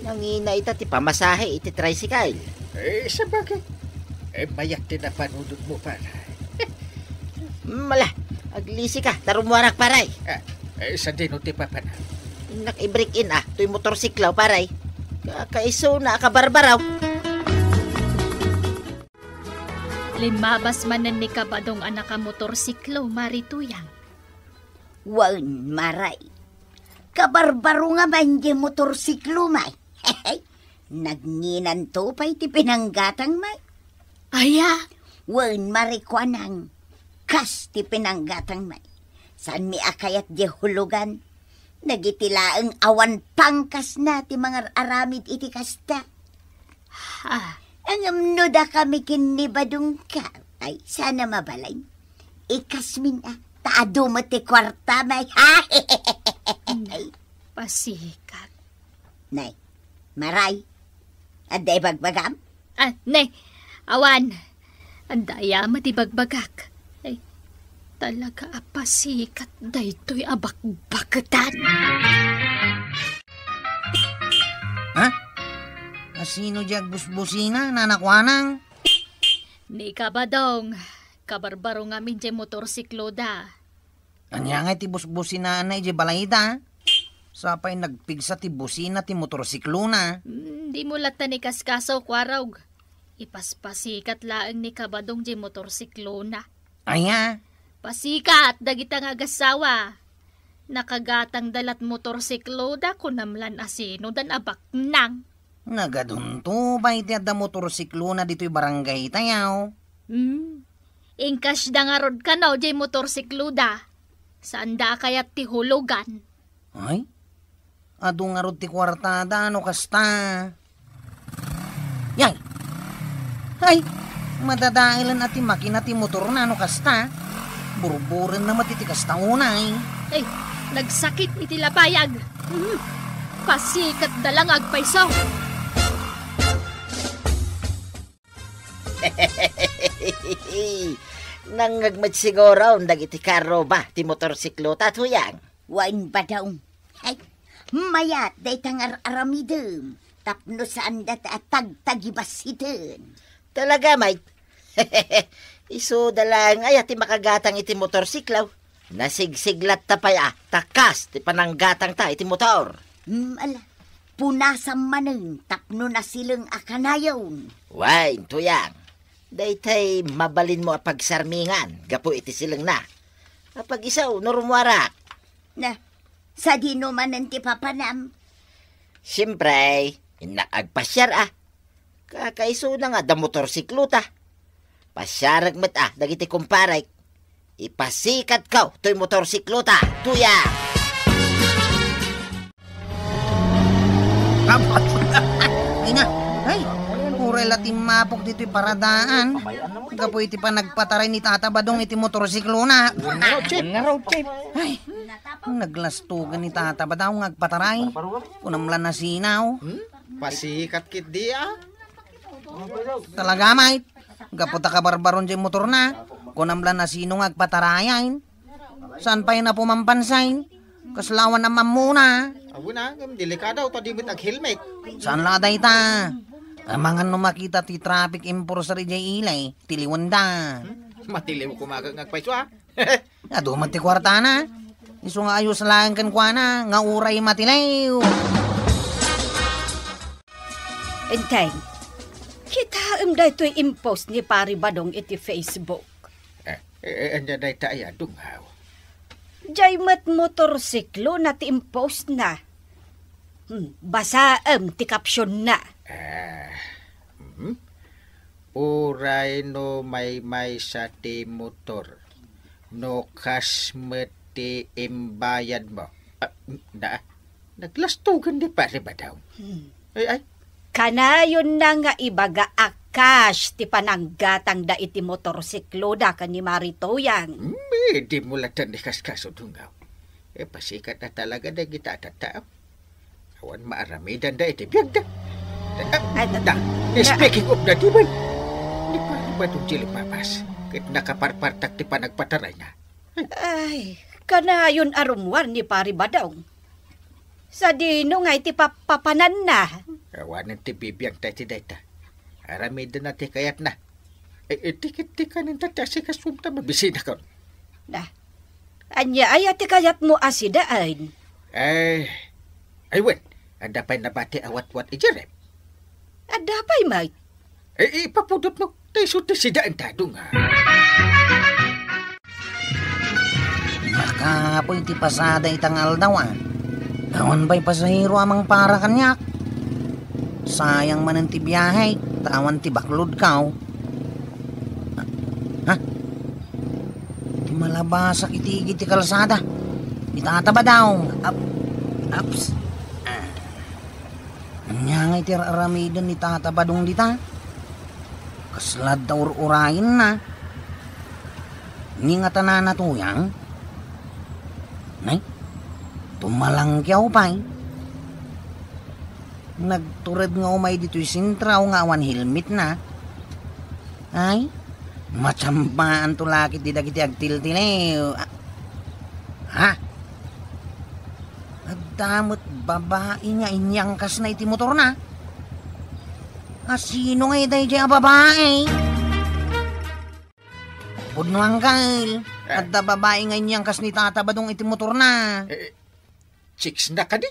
Nangina ita ti pamasahe iti tricycle. Eh, sabagay. Eh, mayat ti napanunotmo, pare. Mala, aglisi ka, ta rummuarak, pare. Ah, eh, sadino ti papanam? Innak i-break in, ah, toy motorsiklo, pare. Kakaisuna a kabarbaraw. Limmabas manen ni Kabadong a nakamotorsiklo, Mari Tuyang. Wen, Mari. Kabarbaro nga manen diay motorsiklo, Mari. Nagnginanto pay ti pinanggatang, Mari. Aya? Wen, Mari, kuanang, kas ti pinanggatang, Mari. Saanmi a kayat diay hulugan. Dagiti laeng awan pangkasna ti mangar-aramid iti kasta. Ah, Ngem no dakami ken ni Badong ka, ay, saan a mabalin. Ikasmin a, ta adu met ti kuartam, ay. Pasikat. Nay, Maray, adda ibagbagam? Ah, ne, awan. Adda aya met ibagbagak. Ay, talaga a pasikat daytoy a bakbaketan. Ha? Asino diay agbusbusina, nanakuanang? Ni Kabadong, kabarbaro ngamin diay motorsikloda. Ania ngay ti busbusinaanna idiay balayda? Sapay nagpigsa ti busina ti motorsiklona. Hmm, dimo latta ni kaskaso, Kuarog. Ipaspasikat laeng ni Kabadong diay motorsiklona. Ania? Pasikat dagita nga agassawa. Nakagatangda lat motorsikloda, kunam lan asino dan a baknang. Nagadunto bay ti adda motorsiklona ditoy barangay tayo? Hmm. Inkasda ngarud kano diay motorsikloda. Saanda a kayat ti hulugan. Ay? Adu ngarud ti kuartada no kasta. Yay! Ay! Madadaelen a ti makina ti motorna no kasta. Burburenna met iti kasta unay. Ay, nagsakit iti labayag. Mhm. Pasikatda la nga agpayso. Nangngeg met siguro dagiti karruba ti motorsiklota, Tuyang. Wen, Badong. Ay, mayat dayta nga ar-aramidem tapno saanda ta tagtagibassiten. Talaga, Mike? Isuda laeng aya ti makagatang iti motorsiklo? Nasigsiglatta pay a ta kas ti pananggatangta iti motor. Hmm, ala, punasam manen tapno nasileng a kanayon. Wen, Tuyang. Daytay mabalinmo a pagsarmingan gapu iti silengna. Apag-isu no rummuarak. Na, sadino manen ti papanam? Siempre, innak agpasiar a. Kakaisuna nga adda motorsiklota. Pasiarek met a dagiti kumparek. Ipasikatko toy motorsiklota, Tuyang! Ay na, ay, uray la timmapok ditoy paradaan. Gapu iti panagpataray ni Tata Badong iti motorsiklona. Ay, naglastugan ni Tata Badong nga agpataray. Kunam la nasinaw. Hmm? Pasikat ketdi a. Talaga, Mike? Gapu ta kabarbaron diay motorna, kunam la nasino nga agpatarayan. Saan pay na pumampansin? Kasla awan a mammuna. Awan a, ngem delikado ta di met ag-helmet. Saan la dayta? Amangan no makita ti traffic enforcer idiay ili, tiliwenda. Hmm? Matiliw koma nga agpayso a. Adu met ti kuartana. Isu nga ayos laeng kenkuana nga uray matiliw. Enteng, kitaem daytoy impost ni Pari Badong iti Facebook. Eh, eh, ania dayta aya, Dungaw? Diay met motorsiklona ti impostna. Hmm, basaem ti captionna. Ah, hmm? Uray no maymaysa ti motor, no kas met ti imbayadmo. Ah, na, naglastugan ni Pari Badong. Hmm. Ay, ay. Kanayonna nga ibaga a cash ti pananggatangda iti motorsikloda ken ni Mari Tuyang. Hmm, eh, dimo latta ni kaskaso, Dungaw. Eh, pasikat a talaga dagita a tattao. Awan maaramidanda iti biagda. Ay, da, da, speaking of the devil, ni Pari Badong ti lipapas, ket nakaparpartak ti panagpatarayna. Ay, kanayon a rummuar ni Pari Badong. Sadino ngay ti papapananna? Awanen ti bibiangta iti dayta. Aramidna ti kayatna. Eh, eh, tikit ti kaninta ti asikasum ta mabisina kon. Na, ania aya ti kayatmo a sidaen? Eh, ay wen, adda pay nabati a watwat idiay ref? Adda pay met. Eh, ipapudotno, ta isu ti sidaenta, Dungaw. Makapoy ti pasada ita nga aldaw, a. Awan pay pasahero a mangpara kaniak. Sayang manen ti biahe, ta awan ti baklodko. Ha? Ti malabasak iti igid ti kalsada. Ni Tata Badong. Ap-, aps. Ah. Ania ngay ti ar-aramiden ni Tata Badong dita? Kasla adda ur-urayenna. Ni nga tanana, Tuyang? Nay, tumalanggiaw pay. Nagtured nga umay ditoy sentraw nga awan helmetna. Ay, matsambaanto la ketdi dagiti agtiltiliw. Ah, ha? Adda met babai nga inyangkasna iti motorna. A, sino ngay daydiay a babai? Pudno, Angkel. Eh. Adda babai nga inyangkas ni Tata Badong iti motorna. Eh, chicks na kadi?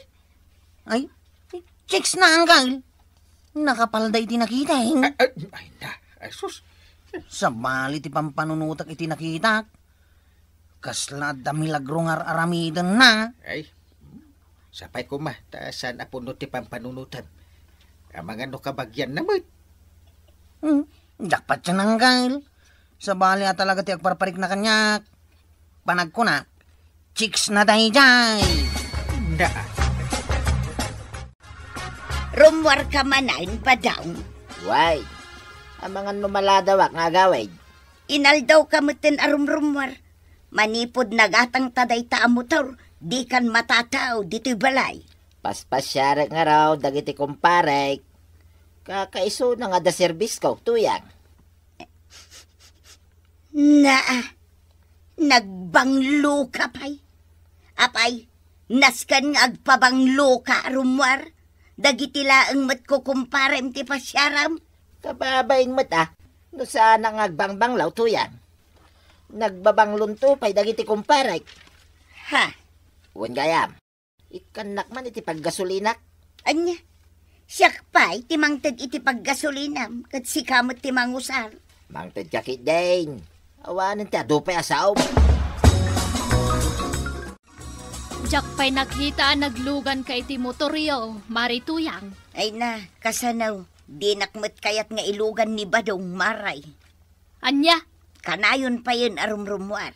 Ay, chicks na, Angkel. Nakapalda iti nakita, eh. Ay, ay, ay na. Ay, sus. Sabali ti pampanunotak iti nakitak. Kasla adda milagro nga ar-aramidenna. Ay, sapay koma, ta saan a puno ti pampanunotam. Amangan no kabagianna met. Hmm, diak patien, Angkel. Sabali a talaga ti agparparikna kaniak. Panagkunak, chicks na daydiay. Na. Rummuarka manen, Badong? Way, amangan no maladawak nga agawid. Inaldawka metten a rumrummuar. Manipud nagatangta dayta a motor, dikan matatao ditoy balay. Paspasiarek ngarud dagiti kumparek. Kakaisuna nga adda serbisko, Tuyang. Naa, nagbangloka pay. Apay, nasken nga agpabangloka a rummuar? Dagiti laeng met kukumparem ti pasiaram? Kababain met a, no saanak nga agbangbanglo, Tuyang. Nagbabanglonto pay dagiti kumparek. Ha? Wen gayam. Ikkannak man iti paggasolinak. Ania? Siak pay ti mangted iti paggasolinam, ket sika met ti mangusar. Mangtedka ketdin. Awanen ti adu pay a saom. Diak pay nakita a nagluganka iti motoryo, Mari Tuyang. Ay na, kasano? Dinak met kayat nga ilugan ni Badong, Maray. Ania? Kanayon payen a rumrummuar.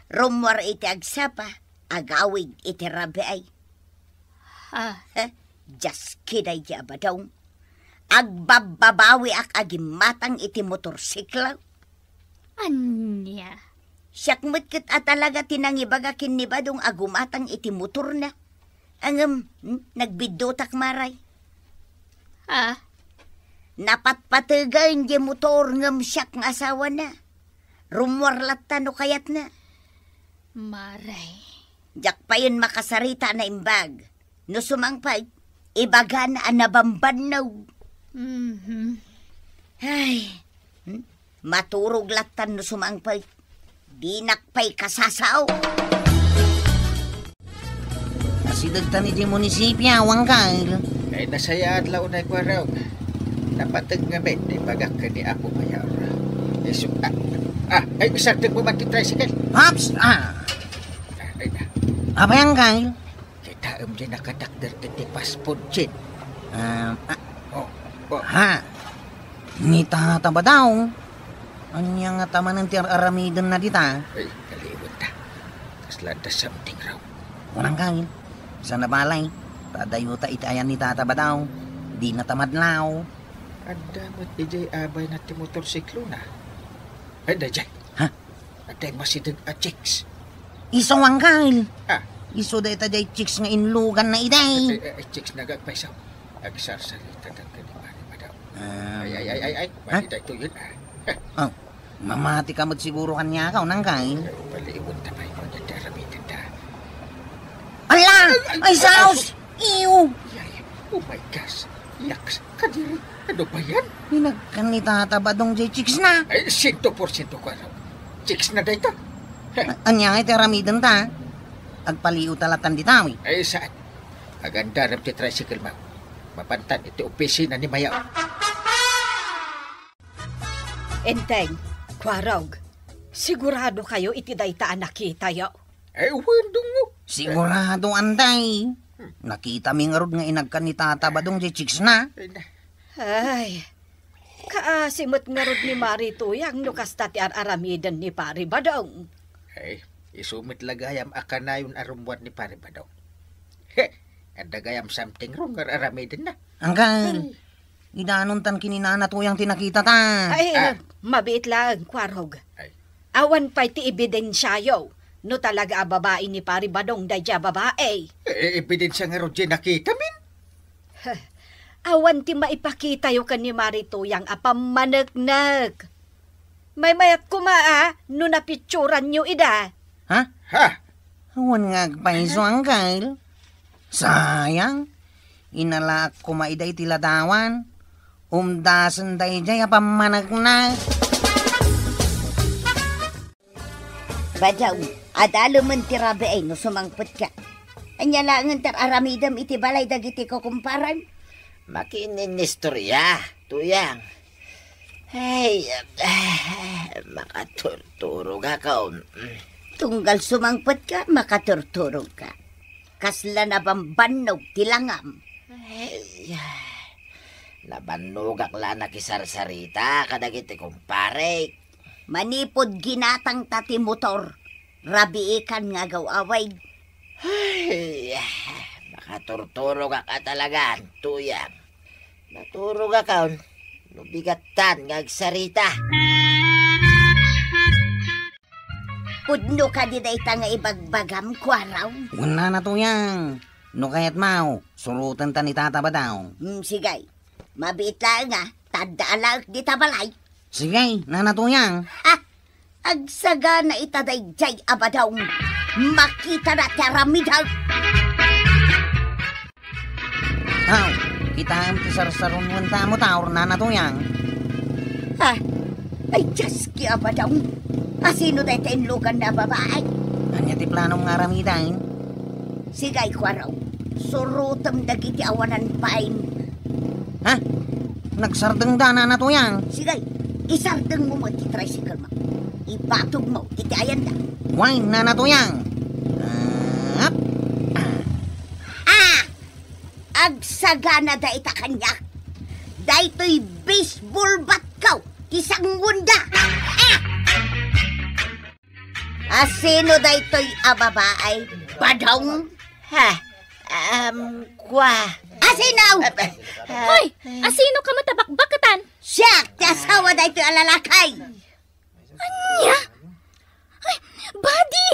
Rummuar iti agsapa, agawid iti rabii. Ah. Heh, diaski daydi a Badong. Agbabbabawiak a gimmatang iti motorsiklo. Ania? Siak met ket a talaga ti nangibaga ken ni Badong a gumatang iti motorna. Ngem, hmm, nagbiddutak, Maray. Ah? Napatpategen diay motor ngem siak nga asawana. Rummuar latta no kayatna. Maray. Diak payen makasarita a naimbag. No sumangpet, ibagana a nabambannog. Mhm. Ay, hmm? Maturog lattan no sumangpet. Dinak pay kasasao. Asidegtan iti munisipio, Angkel. Ay, nasayaat la unay, Kuarog. Napateg ngamin ti bagak ken ni Apo Mayor. Isu-, ah, ah, ay, isardengmo man ti tricycle. Haps! Ah! Ah, ay, na. Apay, Angkel? Kitaem diay nakatakder iti fast food chain. Um, ah. Oh, oh. Ha? Ni Tata Badong? Ania ngata manen ti ar-aramidenna dita? Ay, kaliwenta. Kasla adda something wrong. Kunam kami. Sana balay, ta adayta iti ayan ni Tata Badong. Dinata madlaw. Adda met idiay abayna ti motorsiklona. Ay, daydiay. Ha? Adda immasideg a chicks. Isu, Angkel. Ah. Isu dayta diay chicks nga inluganna idi. Ay, ay, ay, chicks na agpayso. Agsarsarita ken ni Mari Badong. Um, ay, ay, ay, ay, ay. Ha? Mati daytoyen, ah. Oh, mamati ka met siguro kaniak, Angkel. Ay, paliiwenta pay no diay ti aramidenta. Ala! Ay, ay, ay, saos! Iyo! Ay, ay, oh my gosh. Yaks, kadiri. Ano ba yan? Inagkan ni Tata Badong diay chicks na. Ay, siento porsiento ko, ano? Chicks na dayta. Heh. A-, ania ngay ti aramidenta? Agpaliiwta lattan dita, wi. Ay, saan? Agandarem ti tricycle, ma'am. Mapantan iti opisina ni Mayor. Enteng, Kuarog, sigurado kayo iti dayta a nakitayo? Ay, wen, dungo. Sigurado, Antay. Hmm. Nakitami ngarud nga inagkan ni Tata Badong diay chicks na. Ay, na. Ay, kaasi met ngarud ni Mari Tuyang no kasta ti ar-aramiden ni Pari Badong. Ay, isu met la gayam a kanayon a rummuar ni Pari Badong. He, adda gayam something wrong nga ar-aramidenna. Angkel, ay. Idanontan ken ni Nana Tuyang ti nakitata. Ay, Ah. mabiit laeng, Kuarog. Ay. Awan pay ti ebidensiayo no talaga a babai ni Pari Badong daydiay a babai. Eh, ebidensia ngarud diay nakitamin? Awan ti maipakitayo ken ni Mari Tuyang a pammaneknek. Maymayat koma a no napitsuranyo ida. Ha? Ha? Awan nga agpayso, Uncle. Sayang. Inalaak koma ida iti ladawan. Umdasen daydiay a pammaneknek. Badaw, adalemen ti rabii no sumangpetka. Ania laengen ti aramidem iti balay dagiti kukumparam? Makiinnistorya, Tuyang. Ay, ah, makaturturogakon. Tunggal sumangpetka, makaturturogka. Kasla nabambannog ti langam. Ay, nabannogak la nakisarsarita kadagiti kumparek. Manipud ginatangta ti motor, rabiikan nga agaw-awid. Ay, makaturturogak a talagan, Tuyang. Naturogakon no bigattan nga agsarita. Pudno kadi dayta nga ibagbagam, Kuarog? Wen, Nana Tuyang. No kayatmo, surotenta ni Tata Badaw. Hmm, sige. Mabiit laeng a, ta adda alaek dita balay. Sige, Nana Tuyang. Ha? Agsagana ita daydiay a Badaw. Makitana ti aramidna. Aw, kitaem ti sarsaronwenta a motor, Nana Tuyang. Ha? Ay, Dios, ki a Badaw. Asino dayta inluganna a babai? Ania ti planom nga aramiden? Sige, Kuarog. Surotem dagiti awanan pain. Ha? Nagsardengda, Nana Tuyang? Sige, isardengmo met ti tricycle mo. Ipatugmo iti ayanda. Wen, Nana Tuyang. Ah. Ah! Agsagana dayta kaniak. Daytoy baseball bat ko ti sanguanda. Ah! Asino daytoy a babae, Badong? Ha? Um, kwa. Asino? Ah, ah, Hoy! Asino ka matabakbakatan? Siak ti asawa daytoy a lalaki. Ania? Ay, Badi!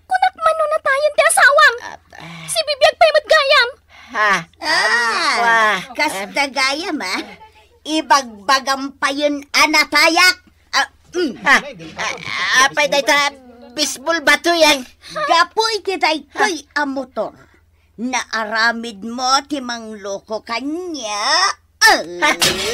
Kunak man no natayen ti asawam! Ah, ah. Sibibiag pay met gayam! Ha? Ah, Kwa. Kasta gayam, ah. Ibagbagam payen a natayak. Ah, mm. Ha? Ah, apay dayta baseball bat, Tuyang? Gapu iti daytoy a motor, naaramidmo ti mangloko kaniak. Ah. Ha?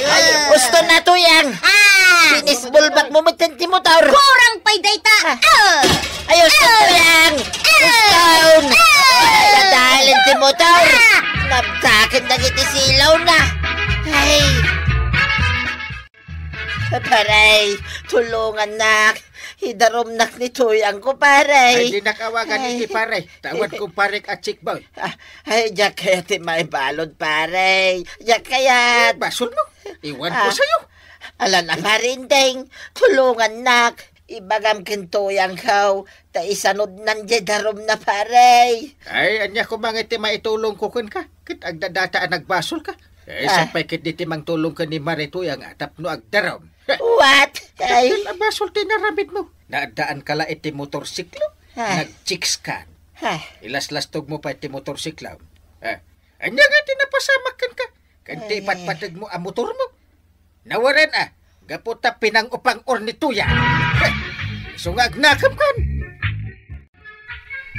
Ay, uston na, Tuyang. Ah. Baseball bat mo met ti motor. Kurang pay dayta. Ah. Ah. Ay, uston, Ah. Tuyang. Ah. Uston. Ah. Ay, nadalen ti motor. Ah. Nabtaken dagiti silawna. Ay. Pare, tulongannak. Idarumnak ni Tuyang ko, pare. Ay, dinak awagan iti pare. Tawag ko pare a chick boy. Ah, ay, diak kayat ti maibalud, pare. Diak kayat. Eh, basol mo. Iwan ko Ah. sayo. Ala na, pare Indeng. Tulongannak. Ibagam ken Tuyang ko. Ta isanudnan diay darumna, pare. Ay, ania koma nga ti maitulong ko kenka? Ket agdadata a nagbasol ka. Eh, Ah. sapay ket di ti mangtulong ken ni Mare Tuyang a tapno agdarum. What? Ay. Dakkel a basol ti inaramid mo. Naaddaanka la iti motorsiklo. Ah. Nag-chicks ka. Ah. Ilaslastog mo pay ti motorsiklo. Ah. Ania nga ti napasamak kenka? Ken ti Ay. ipatpateg mo a motor mo. Nawaran a, gapu ta pinang-upang-or ni Tuyang. Isu nga agnakem kan.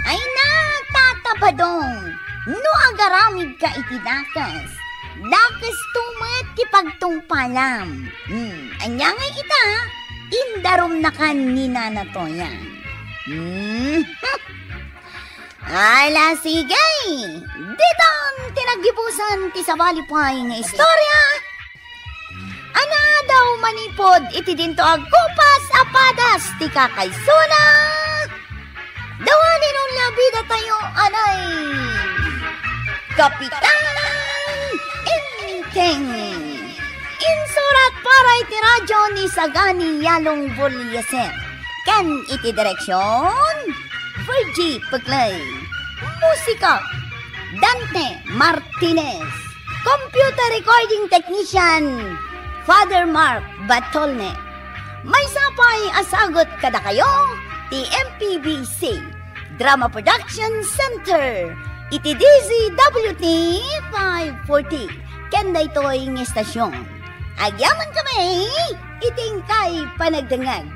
Ay na, Tata Badong, no agaramidka iti dakes, dakesto met ti pagtungpalam. Hmm, ania ngay ita? Indarumnakan ni Nana Tuyang. Hmm. Ala, sige. Ditan ti naggibusan ti sabali pay nga istorya. Anadaw manipud iti dinto agkupas a padas ti kakaysona. Dawani no ni abida tayo anay Kapitan Enteng. Insurat para iti radyo ni Sagani Yalong Bullieser. Ken iti direksyon, Virgie Pegley. Musika, Dante Martinez. Computer Recording Technician, Father Mark Batolne. Maysa pay a sagut kadakayo ti M P B C Drama Production Center iti D Z W T five forty ken daytoy nga estasyon. Agyaman kami iti inkay panagdengngeg.